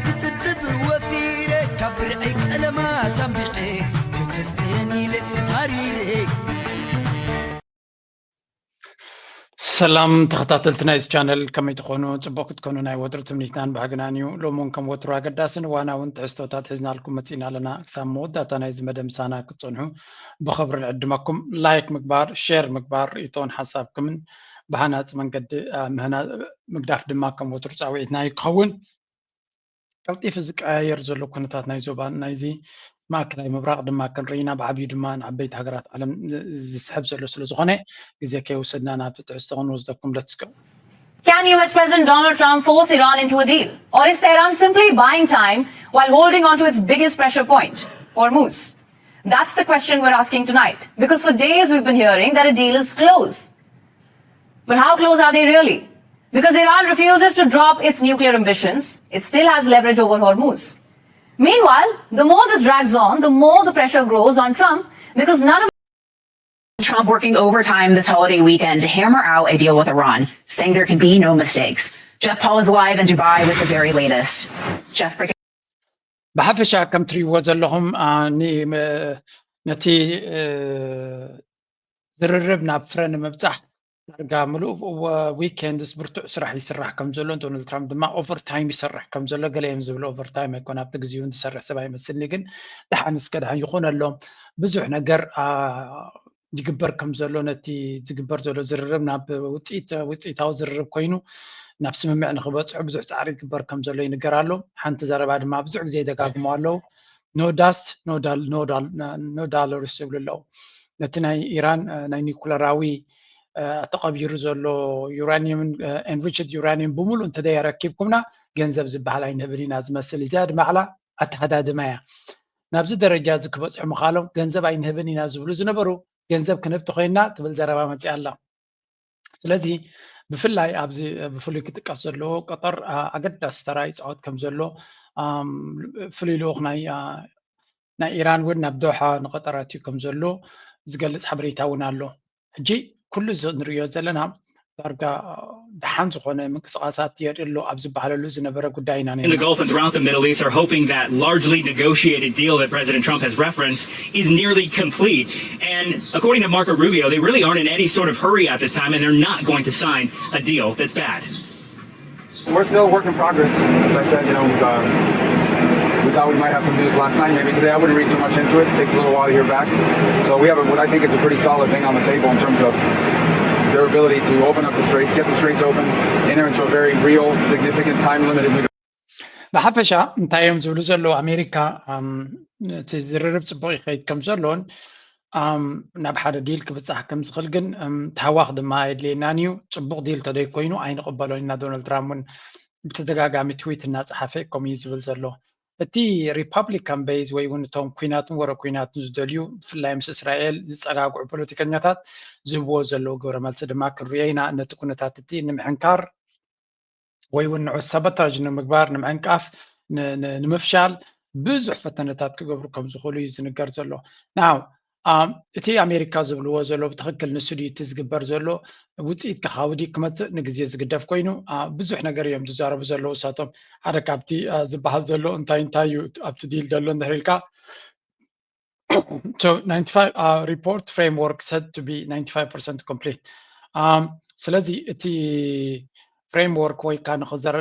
ክጽብጽብ ወፊረ ካብ ብርዒ ቀለማት ኣንቢዐ ክትፍን ኢለ ሃሪረ። ሰላም ተኸታተልቲ ናይዚ ቻነል፣ ከመይ ትኾኑ? ጽቡቕ ክትኮኑ ናይ ወትሩ ትምኒትናን ባህግናን እዩ። ሎሚ እውን ከም ወትሩ ኣገዳስን እዋናውን ትሕዝቶታት ሒዝናልኩም መጺእና ኣለና። ክሳብ መወዳእታ ናይዚ መደብ ምሳና ክትጸንሑ ብኽብሪ ንዕድመኩም። ላይክ ምግባር፣ ሼር ምግባር፣ ርእይቶን ሓሳብኩምን ብሃናጺ መንገዲ ምህና ምግዳፍ ድማ ከም ወትሩ ጻውዒትና እዩ ክኸውን። ቀልጢፉ ዝቀያየር ዘሎ ኩነታት ናይ ዞባን ናይዚ ማእከላይ ምብራቕ ድማ ክንርኢ ኢና። ብዓብዩ ድማ ንዓበይቲ ሃገራት ዓለም ዝስሕብ ዘሎ ስለ ዝኾነ ግዜ ከይወሰድና ናብቲ ትሕዝቶ ክንወስደኩም። Let's go. Can U S President Donald Trump force Iran into a deal? Or is Tehran simply buying time while holding on to its biggest pressure point, Hormuz? That's the question we're asking tonight, because for days we've been hearing that a deal is close. But how close are they really? Because Iran refuses to drop its nuclear ambitions, it still has leverage over Hormuz. Meanwhile, the more this drags on, the more the pressure grows on Trump, because none of Trump working overtime this holiday weekend to hammer out a deal with Iran, saying there can be no mistakes. Jeff Paul is live in Dubai with the very latest. Jeff, break- ብሓፈሻ ከም ትሪእዎ ዘለኹም ነቲ ዝርርብ ናብ ፍረ ንምብፃሕ ዳርጋ ምሉእ ዊኬንድስ ብርቱዕ ስራሕ ይስራሕ ከም ዘሎ፣ ዶናልድ ትራምፕ ድማ ኦቨርታይም ይሰርሕ ከም ዘሎ፣ ገለ እዮም ዝብሉ። ኦቨርታይም ኣይኮን፣ ኣብቲ ግዜኡ ዝሰርሕ ሰብ ኣይመስልኒ። ግን ደሓን እስከ ደሓን ይኹነሎም። ብዙሕ ነገር ይግበር ከም ዘሎ፣ ነቲ ዝግበር ዘሎ ዝርርብ ናብ ውፅኢት ውፅኢታዊ ዝርርብ ኮይኑ ናብ ስምምዕ ንክበፅሑ ብዙሕ ፃዕሪ ይግበር ከም ዘሎ ይንገር ኣሎ። ሓንቲ ዘረባ ድማ ብዙሕ ግዜ ይደጋግሙ ኣለዉ፣ no dust no dollars ይብሉ ኣለዉ። ነቲ ናይ ኢራን ናይ ኒኩለራዊ ተቐቢሩ ዘሎ ዩራኒየምን enriched uranium ብምሉእ እንተደይ ኣረኪብኩምና ገንዘብ ዝበሃል ኣይንህብን ኢና ዝመስል። እዚኣ ድማ ዓላ ኣተሃዳድማ እያ። ናብዚ ደረጃ እዚ ክበፅሑ ምኻሎም ገንዘብ ኣይንህብን ኢና ዝብሉ ዝነበሩ ገንዘብ ክንህብ ተኾይንና ትብል ዘረባ መፂኣ ኣላ። ስለዚ ብፍላይ ኣብዚ ብፍሉይ ክጥቀስ ዘለዎ ቀጠር ኣገዳሲ ተራ ይፃወት ከም ዘሎ ፍሉይ ልኡኽ ናይ ናይ ኢራን እውን ናብ ዶሓ ንቐጠር ኣትዩ ከም ዘሎ ዝገልፅ ሓበሬታ እውን ኣሎ። ሕጂ ኩሉ እዚ ንሪኦ ዘለና ዳርጋ ደሓን ዝኾነ ምንቅስቃሳት የርኢ ኣሎ ኣብ ዝበሃለሉ ዝነበረ ጉዳይ ኢና in the Gulf and throughout the Middle East are hoping that largely negotiated deal that President Trump has referenced is nearly complete. And according to Marco Rubio, they really aren't in any sort of hurry at this time, and they're not going to sign a deal that's bad. We're still a work in progress. As I said, you know, uh, we thought we might have some news last night, maybe today. I wouldn't read too much into it. It takes a little while to hear back. So we have a, what I think is a pretty solid thing on the table in terms of their ability to open up the straits, get the straits open, enter into a very real, significant, time-limited negotiation. ብሓፈሻ እንታይ እዮም ዝብሉ ዘለዉ? ኣሜሪካ እቲ ዝርርብ ፅቡቕ ይኸይድ ከም ዘሎን ናብ ሓደ ዲል ክብፃሕ ከም ዝኽእል ግን ተሃዋኽ ድማ ኣየድልየናን እዩ። ፅቡቕ ዲል ተደይ ኮይኑ ኣይንቕበሎን ኢና። ዶናልድ ትራምፕ እውን ብተደጋጋሚ ትዊት እናፀሓፈ ከምኡ እዩ ዝብል ዘሎ። እቲ ሪፓብሊካን ቤዝ ወይ እውን እቶም ኩናትን ወረ ኩናትን ዝደልዩ ብፍላይ ምስ እስራኤል ዝፀጋግዑ ፖለቲከኛታት ዝህብዎ ዘለዉ ግብረ መልሲ ድማ ክንሪኦ ኢና። ነቲ ኩነታት እቲ ንምሕንካር ወይ እውን ንዑ ሳቦታጅ ንምግባር ንምዕንቃፍ ንምፍሻል ብዙሕ ፈተነታት ክገብሩ ከም ዝኽእሉ እዩ ዝንገር ዘሎ። ናው እቲ ኣሜሪካ ዝብልዎ ዘሎ ብትኽክል ንሱ ድዩ እቲ ዝግበር ዘሎ ውፅኢት ከኻዊ ድዩ ክመፅእ ንግዜ ዝግደፍ ኮይኑ ብዙሕ ነገር እዮም ዝዛረቡ ዘለዉ እሳቶም። ሓደ ካብቲ ዝበሃል ዘሎ እንታይ እንታይ እዩ ኣብቲ ዲል ዘሎ እንድሕር ኢልካ So ninety-five uh, report framework said to be ninety-five percent complete. Um, ስለዚ እቲ ፍሬምወርክ ወይ ከዓ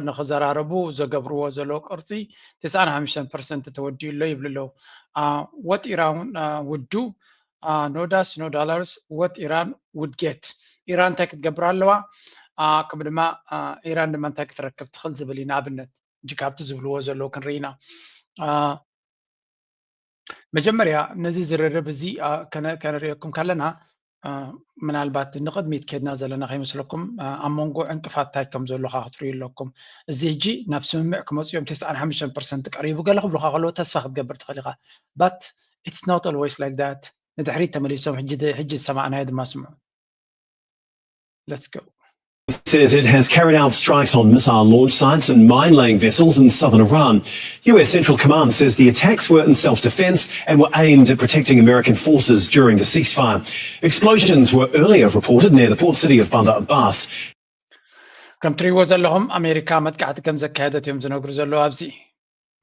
ንክዘራረቡ ዘገብርዎ ዘለዉ ቅርፂ ተስዓን ሓሙሽተን ፐርሰንት ተወዲኡ ኣሎ ይብሉ ኣለዉ። What Iran would do, no dust no dollars, what Iran would get. ኢራን እንታይ ክትገብር ኣለዋ፣ ከም ድማ ኢራን ድማ እንታይ ክትረክብ ትኽእል ዝብል እዩ። ንኣብነት ሕጂ ካብቲ ዝብልዎ ዘለዉ ክንርኢ ኢና። መጀመርያ ነዚ ዝርርብ እዚ ከነርእየኩም ከለና ምናልባት ንቕድሚት ከድና ዘለና ከይመስለኩም ኣብ መንጎ ዕንቅፋት እንታይ ከም ዘሎ ከዓ ክትርእዩ ኣለኩም። እዚ ሕጂ ናብ ስምምዕ ክመፁ እዮም ተስዓን ሓሙሽተን ፐርሰንት ቀሪቡ ገለ ክብሉካ ከለዉ ተስፋ ክትገብር ትኽእል ኢኻ። But it's not always like that። ንድሕሪት ተመሊሶም ሕጂ ዝሰማዕናዮ ድማ ስምዑ። Let's go. says it has carried out strikes on missile launch sites and mine laying vessels in southern Iran. U S Central Command says the attacks were in self defense and were aimed at protecting American forces during the ceasefire. Explosions were earlier reported near the port city of Bandar Abbas. ከም ትሪእዎ ዘለኹም ኣሜሪካ መጥቃዕቲ ከም ዘካየደት እዮም ዝነግሩ ዘለዉ ኣብዚ።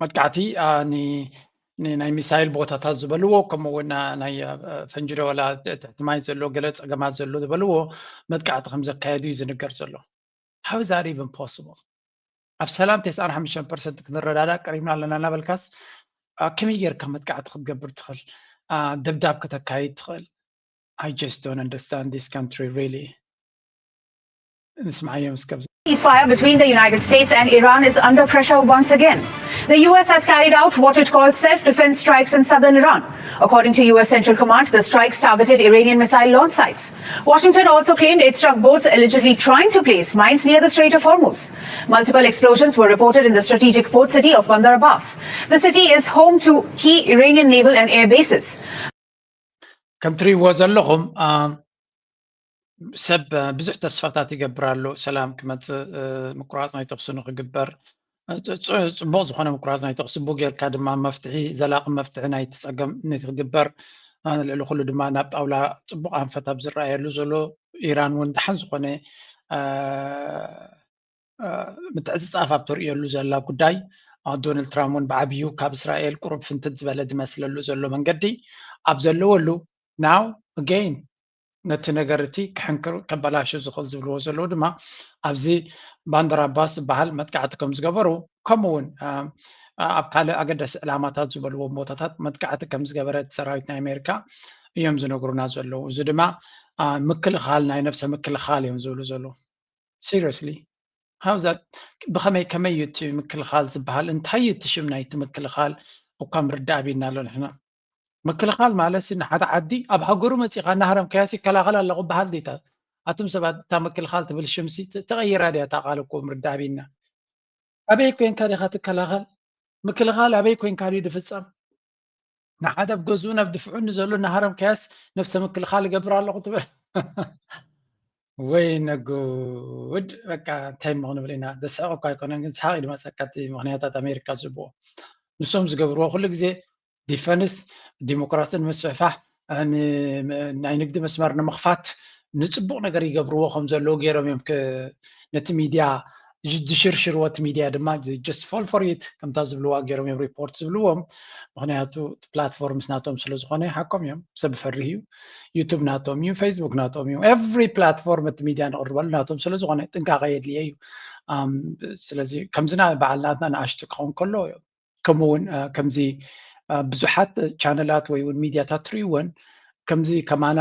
መጥቃዕቲ ናይ ሚሳይል ቦታታት ዝበልዎ፣ ከምኡ እውን ናይ ፈንጂ ዶ ዋላ ትሕቲ ማይ ዘሎ ገለ ፀገማት ዘሎ ዝበልዎ መጥቃዕቲ ከም ዘካየዱ እዩ ዝንገር ዘሎ። How is that even possible? ኣብ ሰላም ተስዓን ሓሙሽተን ፐርሰንት ክንረዳዳእ ቀሪብና ኣለና እናበልካስ ከመይ ጌርካ መጥቃዕቲ ክትገብር ትኽእል? ደብዳብ ከተካይድ ትኽእል? I just don't understand this country, really. Ceasefire between the United States and Iran is under pressure once again. The U S has carried out what it called self-defense strikes in southern Iran. According to U S Central Command, the strikes targeted Iranian missile launch sites. Washington also claimed it struck boats allegedly trying to place mines near the Strait of Hormuz. Multiple explosions were reported in the strategic port city of Bandar Abbas. The city is home to key Iranian naval and air bases. ከም ትሪእዎ ዘለኹም ሰብ ብዙሕ ተስፋታት ይገብር ኣሎ። ሰላም ክመፅእ፣ ምቁራፅ ናይ ተኽሲ ንክግበር፣ ፅቡቅ ዝኾነ ምቁራፅ ናይ ተኽሲ ቡ ጌርካ ድማ መፍትሒ፣ ዘላቂ መፍትሒ ናይቲ ፀገም ንክግበር፣ ልዕሊ ኩሉ ድማ ናብ ጣውላ ፅቡቅ ኣንፈት ኣብ ዝረኣየሉ ዘሎ ኢራን እውን ደሓን ዝኾነ ምትዕፅፃፍ ኣብ ተርእየሉ ዘላ ጉዳይ፣ ዶናልድ ትራምፕ እውን ብዓብዩ ካብ እስራኤል ቁሩብ ፍንትት ዝበለ ዝመስለሉ ዘሎ መንገዲ ኣብ ዘለወሉ፣ now again ነቲ ነገር እቲ ክሕንክር ከበላሹ ዝኽእል ዝብልዎ ዘለዉ ድማ ኣብዚ ባንደር ኣባስ ዝበሃል መጥቃዕቲ ከም ዝገበሩ፣ ከምኡ እውን ኣብ ካልእ ኣገዳሲ ዕላማታት ዝበልዎም ቦታታት መጥቃዕቲ ከም ዝገበረ እቲ ሰራዊት ናይ ኣሜሪካ እዮም ዝነግሩና ዘለዉ። እዚ ድማ ምክልኻል፣ ናይ ነብሰ ምክልኻል እዮም ዝብሉ ዘለዉ። Seriously, how is that? ብኸመይ ከመይ እዩ እቲ ምክልኻል ዝበሃል? እንታይ እዩ እቲ ሽም ናይቲ ምክልኻል? እኳ ምርዳእ ኣቢልና ኣሎ ንሕና። ምክልኻል ማለት ንሓደ ዓዲ ኣብ ሃገሩ መፂኻ እናሃረምካዮስ ይከላኸል ኣለኹ በሃል ዲታ? ኣቱም ሰባት እታ ምክልኻል ትብል ሽምሲ ተቐይራ ድያ እታ ቃል? እኮ ምርዳእ ኣቢልና። ኣበይ ኮይንካ ዲኻ ትከላኸል? ምክልኻል ኣበይ ኮይንካ ድዩ ዝፍፀም? ንሓደ ኣብ ገዝኡ ናብ ድፍዑ ንዘሎ እናሃረምካዮስ ነብሰ ምክልኻል እገብር ኣለኹ ትብል? ወይ ነጉድ። በቃ እንታይ እሞ ክንብል ኢና? ዘስሕቕ እኳ ኣይኮነን፣ ግን ሰሓቕ እዩ ዝመፀካ እቲ ምኽንያታት ኣሜሪካ ዝህብዎ። ንሶም ዝገብርዎ ኩሉ ግዜ ዲፈንስ፣ ዲሞክራሲ ንምስፍሕፋሕ፣ ናይ ንግዲ መስመር ንምኽፋት ንፅቡቕ ነገር ይገብርዎ ከም ዘለዉ ገይሮም እዮም ነቲ ሚድያ ዝሽርሽርዎ። እቲ ሚድያ ድማ just fall for it ከምታ ዝብልዋ ገይሮም እዮም ሪፖርት ዝብልዎም። ምክንያቱ እቲ ፕላትፎርምስ ናቶም ስለዝኾነ ሓቆም እዮም። ሰብ ይፈርህ እዩ። ዩቱብ ናቶም እዩ፣ ፌስቡክ ናቶም እዩ፣ every platform እቲ ሚድያ ንቕርበሉ ናቶም ስለዝኾነ ጥንቃቐ የድልየ እዩ። ስለዚ ከምዚ በዓል ናትና ንኣሽቱ ክኸውን ከሎ ከምኡ እውን ከምዚ ብዙሓት ቻነላት ወይ እውን ሚድያታት ትርእይወን ከምዚ ከማና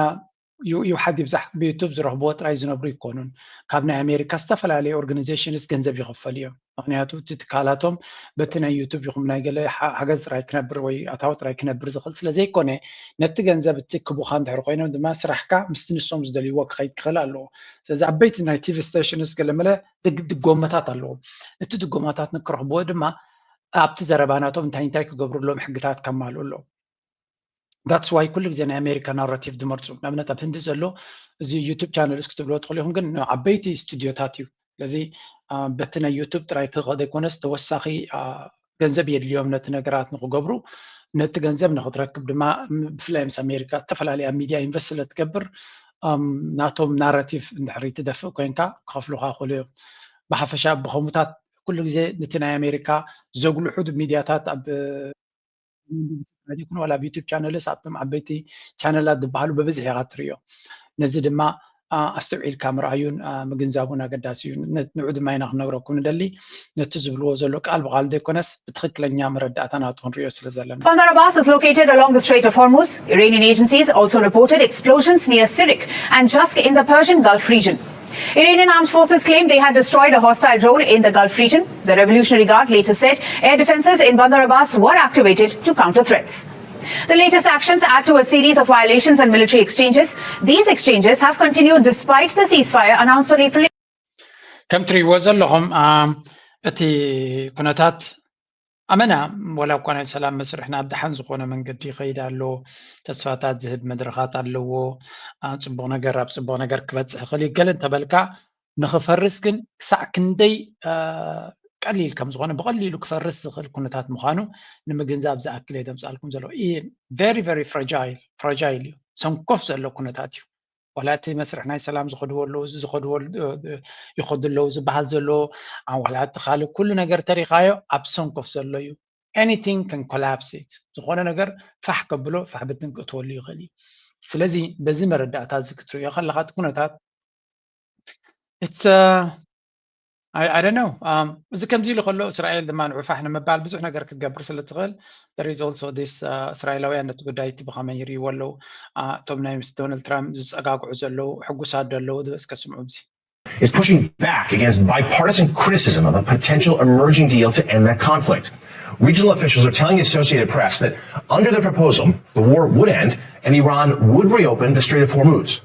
ይውሓድ ይብዛሕ ብዩቱብ ዝረኽብዎ ጥራይ ዝነብሩ ይኮኑን። ካብ ናይ ኣሜሪካ ዝተፈላለዩ ኦርጋናይዜሽንስ ገንዘብ ይኽፈሉ እዮም። ምክንያቱ እቲ ትካላቶም በቲ ናይ ዩቱብ ይኹም ናይ ገለ ሓገዝ ጥራይ ክነብር ወይ ኣታዊ ጥራይ ክነብር ዝኽእል ስለዘይኮነ፣ ነቲ ገንዘብ እቲ ክቡኻ እንድሕር ኮይኖም ድማ ስራሕካ ምስቲ ንሶም ዝደልይዎ ክኸይድ ክኽእል ኣለዎ። ስለዚ ዓበይቲ ናይ ቲቪ ስቴሽንስ ገለመለ ድጎመታት ኣለዎም። እቲ ድጎማታት ንክረኽብዎ ድማ ኣብቲ ዘረባ ናቶም እንታይ እንታይ ክገብሩ ኣለዎም፣ ሕግታት ከማልኡ ኣለዎም። That's why ኩሉ ግዜ ናይ ኣሜሪካ ናራቲቭ ዝመርፁ። ንኣብነት ኣብ ህንዲ ዘሎ እዚ ዩቱብ ቻነልስ ክትብልዎ ትኽእሉ ኢኹም፣ ግን ዓበይቲ ስቱዲዮታት እዩ። ስለዚ በቲ ናይ ዩቱብ ጥራይ ክኸ ዘይኮነስ ተወሳኺ ገንዘብ የድልዮም ነቲ ነገራት ንክገብሩ። ነቲ ገንዘብ ንክትረክብ ድማ ብፍላይ ምስ ኣሜሪካ ዝተፈላለያ ሚድያ ኢንቨስት ስለትገብር ናቶም ናራቲቭ እንድሕር ትደፍእ ኮይንካ ክኸፍሉካ ይኽእሉ እዮም። ብሓፈሻ ብኸሙታት ኩሉ ግዜ ነቲ ናይ ኣሜሪካ ዘጉልሑ ሚድያታት ኣብ ይኩን ዋላ ኣብ ዩቱብ ቻነልስ ኣብቶም ዓበይቲ ቻነላት ዝበሃሉ ብብዝሒ ኢኻ ትርእዮ። ነዚ ድማ ኣስተውዒልካ ምርኣዩን ምግንዛቡን ኣገዳሲ እዩ። ንዑ ድማ ኢና ክንነግረኩም ንደሊ። ነቲ ዝብልዎ ዘሎ ቃል ብቃል ዘይኮነስ ብትኽክለኛ መረዳእታ ናቱ ክንርእዮ ስለ ዘለና። Bandar Abbas is located along the Strait of Hormuz. Iranian agencies also reported explosions near Sirik and Jask in the Persian Gulf region. Iranian armed forces claim they had destroyed a hostile drone in the Gulf region. The Revolutionary Guard later said air defenses in Bandar Abbas were activated to counter threats. The latest actions add to a series of violations and military exchanges. These exchanges have continued despite the ceasefire announced on April. ከም ትሪእዎ ዘለኹም እቲ ኩነታት ኣመና ወላ እኳ ናይ ሰላም መስርሕ ናብ ደሓን ዝኾነ መንገዲ ይኸይድ ኣሎ፣ ተስፋታት ዝህብ መድረኻት ኣለዎ፣ ፅቡቕ ነገር ኣብ ፅቡቕ ነገር ክበፅሕ ይኽእል እዩ ገለ እንተበልካ ንኽፈርስ ግን ክሳዕ ክንደይ ቀሊል ከም ዝኾነ፣ ብቐሊሉ ክፈርስ ዝኽእል ኩነታት ምዃኑ ንምግንዛብ ዝኣክል እየ ዘምፅኣልኩም ዘለኹ። Very very fragile፣ ፍራጃይል እዩ፣ ሰንኮፍ ዘሎ ኩነታት እዩ። ዋላ እቲ መስርሕ ናይ ሰላም ዝኸድዎ ኣለዉ፣ እዚ ዝኸድዎ ይኸዱ ኣለዉ ዝበሃል ዘሎ፣ ዋላ እቲ ካልእ ኩሉ ነገር ተሪኻዮ ኣብ ሰንኮፍ ዘሎ እዩ። anything can collapse it ዝኾነ ነገር ፋሕ ከብሎ ፋሕ ብትን ክእትወሉ ይኽእል እዩ። ስለዚ በዚ መረዳእታ እዚ ክትሪኦ ከለኻ እቲ ኩነታት it's I don't know እዚ ከምዚ ኢሉ ከሎ እስራኤል ድማ ንዑፋሕ ንምባል ብዙሕ ነገር ክትገብር ስለ ትኽእል there is also this እስራኤላውያን ነቲ ጉዳይ እቲ ብኸመይ ይርእይዎ ኣለዉ እቶም ናይ ምስ ዶናልድ ትራምፕ ዝፀጋግዑ ዘለዉ ሕጉሳት ዶ ኣለዉ ዝበስከ ስምዑ እዚ is pushing back against bipartisan criticism of a potential emerging deal to end that conflict. Regional officials are telling the Associated Press that under the proposal, the war would end and Iran would reopen the Strait of Hormuz,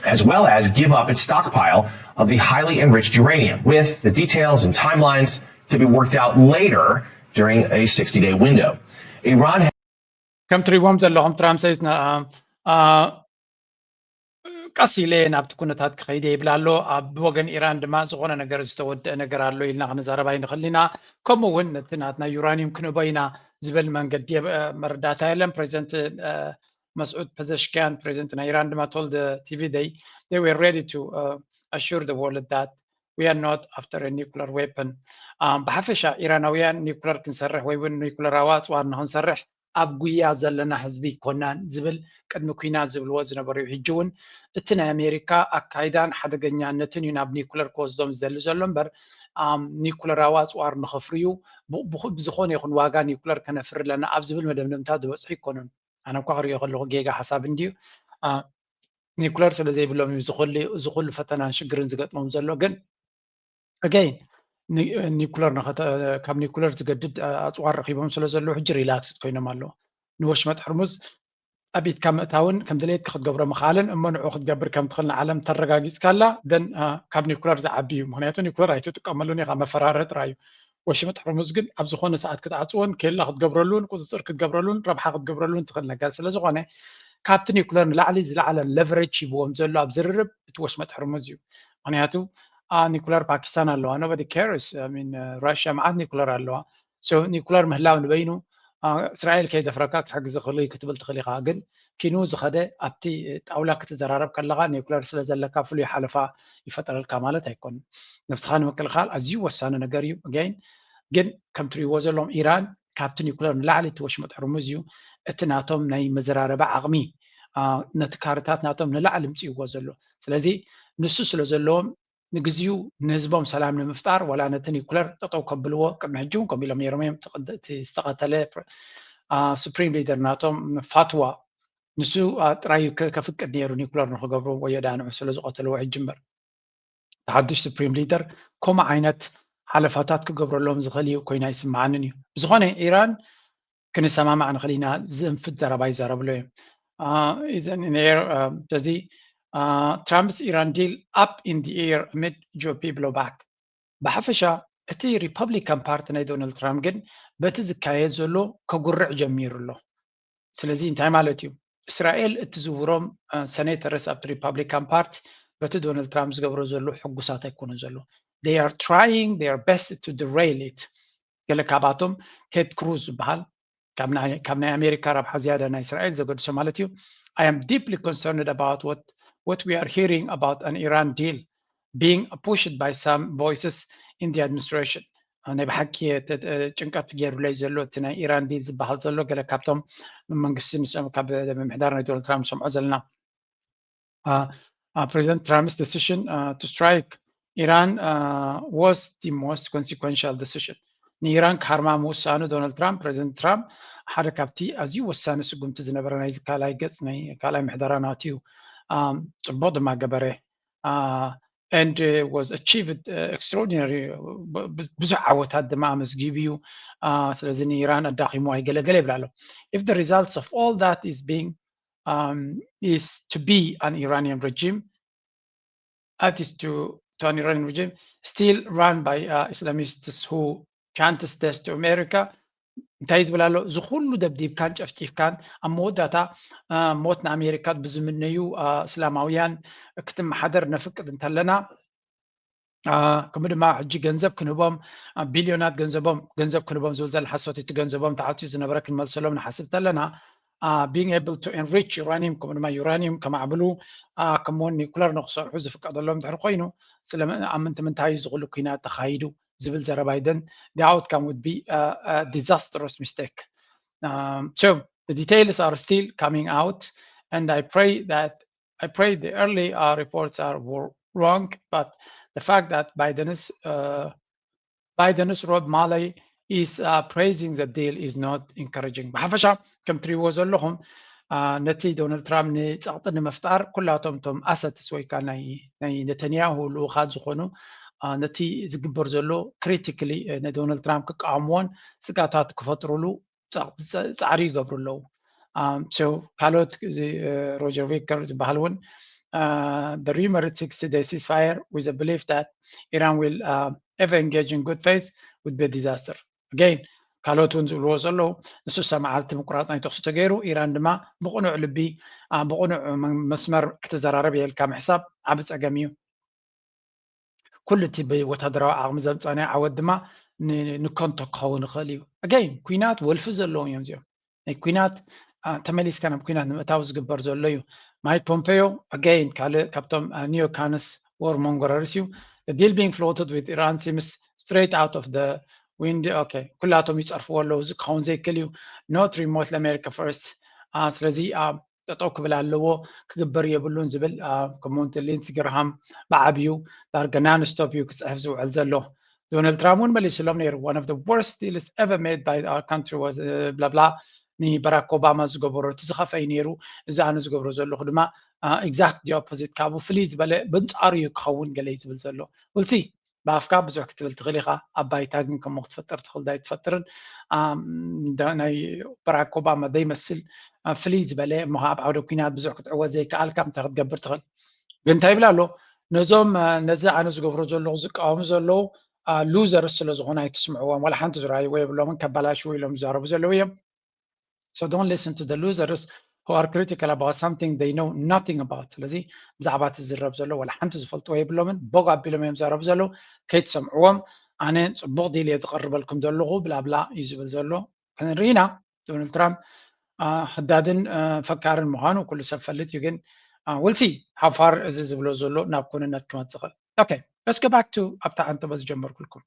as well as give up its stockpile of the highly enriched uranium, with the details and timelines to be worked out later during a sixty day window. Iran ከም ትሪዎም ዘለኹም ትራምፕ ሰይዝ ቀስ ኢለ ናብቲ ኩነታት ክኸይደ ይብል ኣሎ ኣብ ወገን ኢራን ድማ ዝኾነ ነገር ዝተወደአ ነገር ኣሎ ኢልና ክንዛረብ ኣይንኽእል ኢና ከምኡ እውን ነቲ ናትና ዩራኒየም ክንእቦ ኢና ዝበል መንገዲ መረዳእታ የለን ፕሬዚደንት መስዑድ ፐዘሽኪያን ፕሬዚደንት ናይ ኢራን ድማ told TV they they were ready to assure the world that we are not after a nuclear weapon ብሓፈሻ ኢራናውያን ኒኩለር ክንሰርሕ ወይ እውን ኒኩለራዊ ኣፅዋር ንክንሰርሕ ኣብ ጉያ ዘለና ህዝቢ ይኮናን ዝብል ቅድሚ ኩናት ዝብልዎ ዝነበሩ እዩ ሕጂ እውን እቲ ናይ ኣሜሪካ ኣካይዳን ሓደገኛነትን እዩ ናብ ኒኩለር ክወስዶም ዝደሊ ዘሎ እምበር ኒኩለራዊ ኣፅዋር ንክፍርዩ ብዝኮነ ይኹን ዋጋ ኒኩለር ከነፍሪ ኣለና ኣብ ዝብል መደምደምታ ዝበፅሑ ይኮኑን ኣነ እኳ ክሪኦ ከለኩ ጌጋ ሓሳብ እንድዩ ኒኩለር ስለዘይብሎም እዩ ዝኩሉ ፈተናን ሽግርን ዝገጥሞም ዘሎ ግን again ኒኩለር ካብ ኒኩለር ዝገድድ ኣፅዋር ረኪቦም ስለ ዘለዉ ሕጂ ሪላክስድ ኮይኖም ኣለዉ ንወሽመጥ ሕርሙዝ ኣብ ኢድካ ምእታውን ከም ድሌትካ ክትገብሮ ምኽኣልን እሞ ንዑ ክትገብር ከም ትኽእል ንዓለም ተረጋጊፅካላ ደን ካብ ኒኩለር ዝዓቢ እዩ ምክንያቱ ኒኩለር ኣይትጥቀመሉን ኢኻ መፈራርህ ጥራይ እዩ ወሽመጥ ሕርሙዝ ግን ኣብ ዝኾነ ሰዓት ክትዓፅዎን ኬላ ክትገብረሉን ቁፅፅር ክትገብረሉን ረብሓ ክትገብረሉን ትኽእል ነገር ስለ ዝኾነ ካብቲ ኒኩለር ንላዕሊ ዝለዓለ ለቨሬጅ ሂብዎም ዘሎ ኣብ ዝርርብ እቲ ወሽመጥ ሕርሙዝ እዩ ምክንያቱ ኒኩለር ፓኪስታን ኣለዋ nobody cares ራሽያ መዓት ኒኩለር ኣለዋ ኒኩለር ምህላው ንበይኑ እስራኤል ከይደፍረካ ክሕግዝ ይኽእል ክትብል ትኽእል ኢኻ ግን ኪኑ ዝኸደ ኣብቲ ጣውላ ክትዘራረብ ከለኻ ኒኩለር ስለ ዘለካ ፍሉይ ሓለፋ ይፈጠረልካ ማለት ኣይኮን ነብስኻ ንምክልኻል ኣዝዩ ወሳኒ ነገር እዩ again ግን ከም ትሪእዎ ዘለኹም ኢራን ካብቲ ኒኩለር ንላዕሊ እቲ ወሽመጥ ሕርሙዝ እዩ እቲ ናቶም ናይ መዘራረቢ ዓቕሚ ነቲ ካርታት ናቶም ንላዕሊ ምፅእዎ ዘሎ ስለዚ ንሱ ስለ ዘለዎም ንግዚኡ ንህዝቦም ሰላም ንምፍጣር ዋላ ነቲ ኒኩለር ጠጠው ከብልዎ ቅድሚ ሕጂ እውን ከምኡ ኢሎም ነይሮም እዮም እቲ ዝተቐተለ ሱፕሪም ሊደር ናቶም ፋትዋ ንሱ ጥራይ ከፍቅድ ነይሩ ኒኩለር ንክገብሩ ወዮ ዳንዑ ስለ ዝቐተልዎ ሕጂ እምበር ሓዱሽ ሱፕሪም ሊደር ከምኡ ዓይነት ሓለፋታት ክገብረሎም ዝኽእል እዩ ኮይና ይስምዓንን እዩ ብዝኾነ ኢራን ክንሰማማዕ ንኽእል ኢና ዝእንፍት ዘረባ ይዛረብሎ እዮም ስለዚ Trump's Iran deal up in the air amid G O P blowback ብሓፈሻ እቲ ሪፐብሊካን ፓርቲ ናይ ዶናልድ ትራምፕ ግን በቲ ዝካየድ ዘሎ ከጉርዕ ጀሚሩ ኣሎ ስለዚ እንታይ ማለት እዩ እስራኤል እትዝውሮም ሰኔተርስ ኣብቲ ሪፐብሊካን ፓርቲ በቲ ዶናልድ ትራምፕ ዝገብሮ ዘሎ ሕጉሳት ኣይኮኑን ዘሎ they are trying their best to derail it ገለ ካብኣቶም ቴድ ክሩዝ ዝበሃል ካብ ናይ ኣሜሪካ ረብሓ ዝያዳ ናይ እስራኤል ዘገድሶ ማለት እዩ I am deeply concerned about what what we are hearing about an Iran deal being pushed by some voices in the administration ናይ ብሓቂ ጭንቀት ገይሩለይ ዘሎ እቲ ናይ ኢራን ዲል ዝበሃል ዘሎ ገለ ካብቶም መንግስቲ ካብ ምምሕዳር ናይ ዶናልድ ትራምፕ ንሰምዖ ዘለና ፕሬዚደንት ትራምፕስ decision to strike Iran was the most consequential decision ንኢራን ክሃርማ ምውሳኑ ዶናልድ ትራምፕ ፕሬዚደንት ትራምፕ ሓደ ካብቲ ኣዝዩ ወሳኒ ስጉምቲ ዝነበረ ናይዚ ካልኣይ ገፅ ናይ ካልኣይ ምሕደራ ናትዩ ፅቡቅ ድማ ገበረ and was achieved extraordinary ብዙሕ ዓወታት ድማ ኣመዝጊቡ እዩ ስለዚ ንኢራን ኣዳኺሙ ኣይገለገለ ይብል ኣሎ if the results of all that is being um, is to be an Iranian regime that is to, to an Iranian regime still run by uh, Islamists who can't stay to America እንታይ ዝብል ኣሎ እዚ ኩሉ ደብዲብካን ጨፍጪፍካን ኣብ መወዳእታ ሞት ንኣሜሪካ ብዝምነዩ እስላማውያን ክትመሓደር ነፍቅድ እንተለና ከምኡ ድማ ሕጂ ገንዘብ ክንህቦም ቢልዮናት ገንዘቦም ገንዘብ ክንህቦም ዝብል ዘለ ሓሶት እቲ ገንዘቦም ተዓፅዩ ዝነበረ ክንመልሰሎም ንሓስብ ተለና being able to enrich uranium ከምኡ ድማ uranium ከማዕብሉ ከምኡውን ኒኩለር ንክሰርሑ ዝፍቀደሎም ድሕሪ ኮይኑ ኣብ ምንታይ ዝኽሉ ኩናት ተኻይዱ ዝብል ዘረባ ይደን the outcome would be a, a disastrous mistake. Um, so the details are still coming out, and I pray that I pray the early uh, reports are were wrong, but the fact that Biden's uh, Biden's Rob Malley is uh, praising the deal is not encouraging. ብሓፈሻ ከም ትሪእዎ ዘለኹም ነቲ ዶናልድ ትራምፕ ንፀቕጢ ንምፍጣር ኩላቶም እቶም ኣሰትስ ወይ ከዓ ናይ ነተንያሁ ልኡኻት ዝኾኑ ነቲ ዝግበር ዘሎ ክሪቲክሊ ንዶናልድ ትራምፕ ክቃወምዎን ስጋታት ክፈጥሩሉ ፃዕሪ ይገብሩ ኣለዉ። ካልኦት ሮጀር ቪከር ዝበሃል እውን the rumored sixty day ceasefire with a belief that Iran will uh, ever engage in good faith would be a disaster. Again ካልኦት እውን ዝብልዎ ዘለዉ ንስሳ መዓልቲ ምቁራፅ ናይ ተኽሲ ተገይሩ ኢራን ድማ ብቕኑዕ ልቢ ብቕኑዕ መስመር ክትዘራረብ የልካ ምሕሳብ ዓብ ፀገም እዩ። ኩሉ እቲ ብወታደራዊ ዓቕሚ ዘምፀናዮ ዓወት ድማ ንከንቶ ክኸውን ይኽእል እዩ። ኣገይን ኩናት ወልፊ ዘለዎም እዮም እዚኦም ናይ ኩናት ተመሊስካ ናብ ኩናት ንምእታው ዝግበር ዘሎ እዩ። ማይክ ፖምፔዮ ኣገይን ካልእ ካብቶም ኒዮ ካንስ ወር ሞንጎረርስ እዩ። The deal being floated with Iran seems straight out of the wind. Okay ኩላቶም ይፀርፍዎ ኣለዉ። እዚ ክኸውን ዘይክእል እዩ። Not remote America first. ስለዚ ጠጠው ክብል ኣለዎ ክግበር የብሉን ዝብል ከምኡውን ሊንሲ ግርሃም ብዓብዩ ዳርጋ ናንስቶፕ እዩ ክፅሕፍ ዝውዕል ዘሎ። ዶናልድ ትራምፕ እውን መሊስሎም ነይሩ one of the worst deals ever made by our country was ብላብላ ንበራክ ኦባማ ዝገበሮ እቲ ዝኸፈይ ነይሩ። እዚ ኣነ ዝገብሮ ዘለኹ ድማ exact the opposite ካብኡ ፍልይ ዝበለ ብንፃሩ እዩ ክኸውን ገለ እዩ ዝብል ዘሎ ውልሲ ብኣፍካ ብዙሕ ክትብል ትኽእል ኢኻ ኣብ ባይታ ግን ከምኡ ክትፈጥር ትኽእል ዳይ ትፈጥርን ናይ በራክ ኦባማ ዘይመስል ፍልይ ዝበለ እሞ ኣብ ዓውደ ኩናት ብዙሕ ክትዕወት ዘይከኣልካ እንታይ ክትገብር ትኽእል ግን እንታይ ይብል ኣሎ ነዞም ነዚ ኣነ ዝገብሮ ዘለኹ ዝቃወሙ ዘለዉ ሉዘርስ ስለ ዝኾኑ ኣይትስምዕዎም ዋላ ሓንቲ ዝረኣይዎ የብሎምን ከበላሽዉ ኢሎም ዝዛረቡ ዘለዉ እዮም። So don't listen to the losers who are critical about something they know nothing about ስለዚ ብዛዕባ እቲ ዝረብ ዘሎ ዋላ ሓንቲ ዝፈልጥዎ የብሎምን ቦግ ኣቢሎም እዮም ዘረቡ ዘለዉ ከይትሰምዕዎም ኣነ ፅቡቕ ዲል እየ ዝቐርበልኩም ዘለኹ ብላብላ እዩ ዝብል ዘሎ ክንርኢ ኢና ዶናልድ ትራምፕ ሕዳድን ፈካርን ምዃኑ ኩሉ ሰብ ፈልጥ እዩ ግን ውልሲ ሃፋር እዚ ዝብሎ ዘሎ ናብ ኩንነት ክመፅእ ይኽእል okay let's go back to ኣብታ ኣንተበ ዝጀመርኩልኩም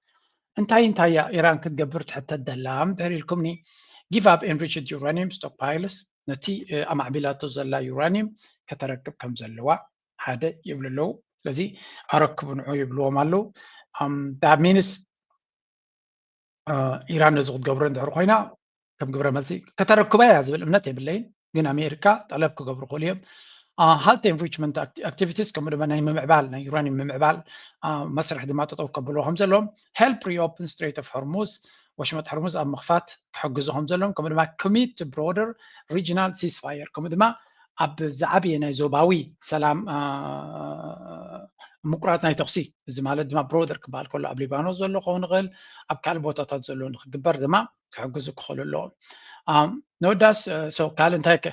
እንታይ እንታይ እያ ኢራን ክትገብር ትሕተት ደላ እንድሕር ኢልኩምኒ give up enriched uranium stockpiles ነቲ ኣማዕቢላቶ ዘላ uranium ከተረክብ ከም ዘለዋ ሓደ ይብሉ ኣለዉ ስለዚ ኣረክቡ ንዑ ይብልዎም ኣለዉ that means ኢራን ነዚ ክትገብሮ እንድሕር ኮይና ከም ግብረ መልሲ ከተረክባ እያ ዝብል እምነት የብለይን ግን ኣሜሪካ ጠለብ ክገብሩ ክእሉ እዮም health enrichment activities ከምኡ ድማ ናይ ምምዕባል ናይ uranium ምምዕባል መስርሕ ድማ ጠጠው ከብልዎ ከም ዘለዎም help reopen Strait of Hormuz ወሽመጥ ሕርሙዝ ኣብ ምኽፋት ክሕግዙ ከም ዘለዎም ከምኡ ድማ commit to broader regional ceasefire ከምኡ ድማ ኣብ ዝዓብየ ናይ ዞባዊ ሰላም ምቁራፅ ናይ ተኽሲ እዚ ማለት ድማ broader ክበሃል ከሎ ኣብ ሊባኖስ ዘሎ ክኸውን ይኽእል ኣብ ካልእ ቦታታት ዘሎ ንክግበር ድማ ክሕግዙ ክኽእሉ ኣለዎም ነወዳስ ካልእ እንታይ ከ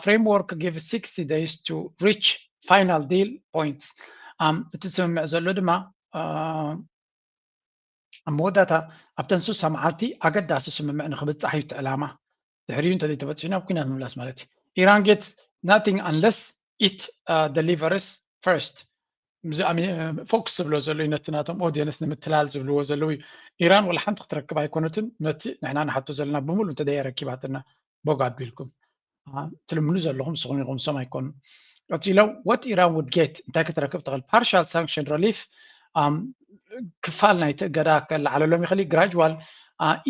framework give sixty days to reach final deal points እቲ ስምምዕ ዘሎ ድማ ኣብ መወዳእታ ኣብተን ሱሳ መዓልቲ ኣገዳሲ ስምምዕ ንክብፃሕ እዩ እቲ ዕላማ ድሕሪኡ እንተዘይተበፂሑ ናብ ኩናት ምምላስ ማለት እዩ ኢራን get nothing unless it delivers first ፎክስ ዝብሎ ዘሎ እዩ ነቲ ናቶም ኦዲየንስ ንምትላል ዝብልዎ ዘለዉ እዩ ኢራን ወላ ሓንቲ ክትረክብ ኣይኮነትን ነቲ ንሕና ንሓቶ ዘለና ብምሉእ እንተደየ ረኪባትና ቦግ ኣቢልኩም ትልምኑ ዘለኹም ንስኹም ኢኹም ሶም ኣይኮኑ ቀፂሎም what Iran would get እንታይ ክትረክብ ትኽእል partial sanction relief ክፋል ናይቲ እገዳ ከለዓለሎም ይኽእል gradual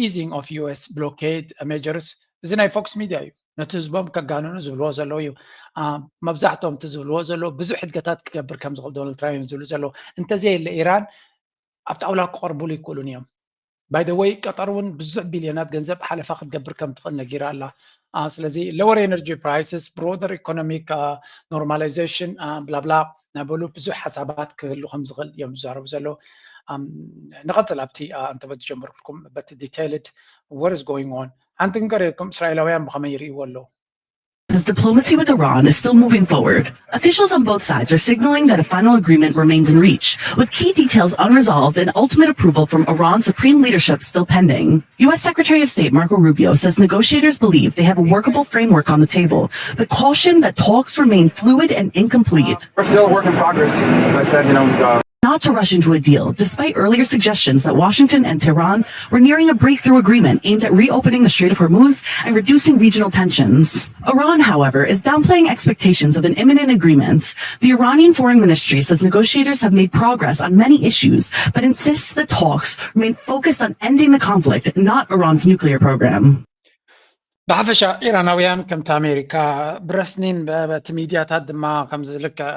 easing of US blockade measures እዚ ናይ ፎክስ ሚድያ እዩ ነቲ ህዝቦም ከጋንኑ ዝብልዎ ዘለዉ እዩ መብዛሕትኦም እቲ ዝብልዎ ዘለዉ ብዙሕ ሕድገታት ክገብር ከም ዝኽእል ዶናልድ ትራምፕ እዮም ዝብሉ ዘለዉ እንተዘየለ ኢራን ኣብ ጣውላ ክቐርቡሉ ይክእሉን እዮም by the way ቀጠር እውን ብዙሕ ቢልዮናት ገንዘብ ሓለፋ ክትገብር ከም ትኽእል ነጊራ ኣላ ስለዚ lower energy prices broader economic normalization ብላብላ ናበሉ ብዙሕ ሓሳባት ክህሉ ከም ዝኽእል እዮም ዝዛረቡ ዘለዉ ንቐፅል ኣብቲ እንተበ ዝጀመርኩልኩም በቲ detailed what is going on ሓንቲ ክንገርኩም እስራኤላውያን ብኸመይ ይርእይዎ ኣለዉ As diplomacy with Iran is still moving forward, officials on both sides are signaling that a final agreement remains in reach, with key details unresolved and ultimate approval from Iran's supreme leadership still pending. U S Secretary of State Marco Rubio says negotiators believe they have a workable framework on the table, but cautioned that talks remain fluid and incomplete. We're still a work in progress. As I said, you know, uh, not to rush into a deal, despite earlier suggestions that Washington and Tehran were nearing a breakthrough agreement aimed at reopening the Strait of Hormuz and reducing regional tensions. Iran, however, is downplaying expectations of an imminent agreement. The Iranian Foreign Ministry says negotiators have made progress on many issues, but insists the talks remain focused on ending the conflict, not Iran's nuclear program. ብሓፈሻ ኢራናውያን ከምቲ ኣሜሪካ ብረስኒን በቲ ሚድያታት ድማ ከምዚ ልክዕ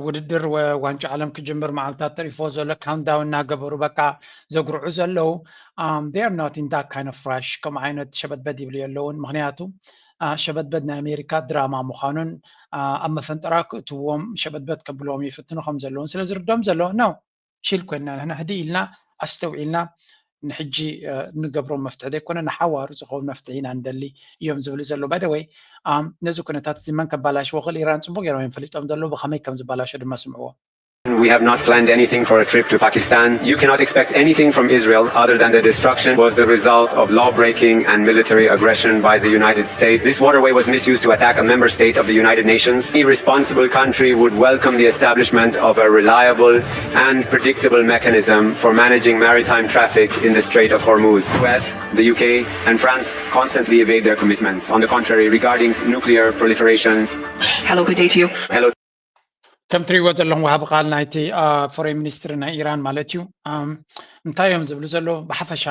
ውድድር ዋንጫ ዓለም ክጅምር መዓልታት ተሪፎ ዘሎ ካውንዳውን እናገበሩ በቃ ዘጉርዑ ዘለዉ they are not in that kind of rush። ከምኡ ዓይነት ሸበድበድ ይብሉ የለውን። ምክንያቱ ሸበድበድ ናይ ኣሜሪካ ድራማ ምዃኑን ኣብ መፈንጠራ ክእትዎም ሸበድበድ ከብልዎም ይፍትኑ ከም ዘለውን ስለ ዝርዶም ዘሎ ነው። ቺል ኮይንና ንሕና ህድእ ኢልና ኣስተውዒልና ንሕጂ ንገብሮ መፍትሒ ዘይኮነ ንሓዋሩ ዝኸውን መፍትሒ ኢና ንደሊ እዮም ዝብሉ ዘለዉ። ባይደወይ ነዚ ኩነታት እዚ መን ከባላሽዎ ክእል ኢራን ፅቡቅ ገይሮም እዮም ፈሊጦም ዘለዉ። ብከመይ ከም ዝባላሾ ድማ ስምዕዎ። We have not planned anything for a trip to Pakistan. You cannot expect anything from Israel other than the destruction was the result of law breaking and military aggression by the United States. This waterway was misused to attack a member state of the United Nations. Any responsible country would welcome the establishment of a reliable and predictable mechanism for managing maritime traffic in the Strait of Hormuz. The U S, the U K, and France constantly evade their commitments. On the contrary, regarding nuclear proliferation, Hello, good day to you. Hello. ከም ትሪእዎ ዘለኹም ወሃቢ ቃል ናይቲ ፎሬን ሚኒስትሪ ናይ ኢራን ማለት እዩ እንታይ እዮም ዝብሉ ዘለዉ ብሓፈሻ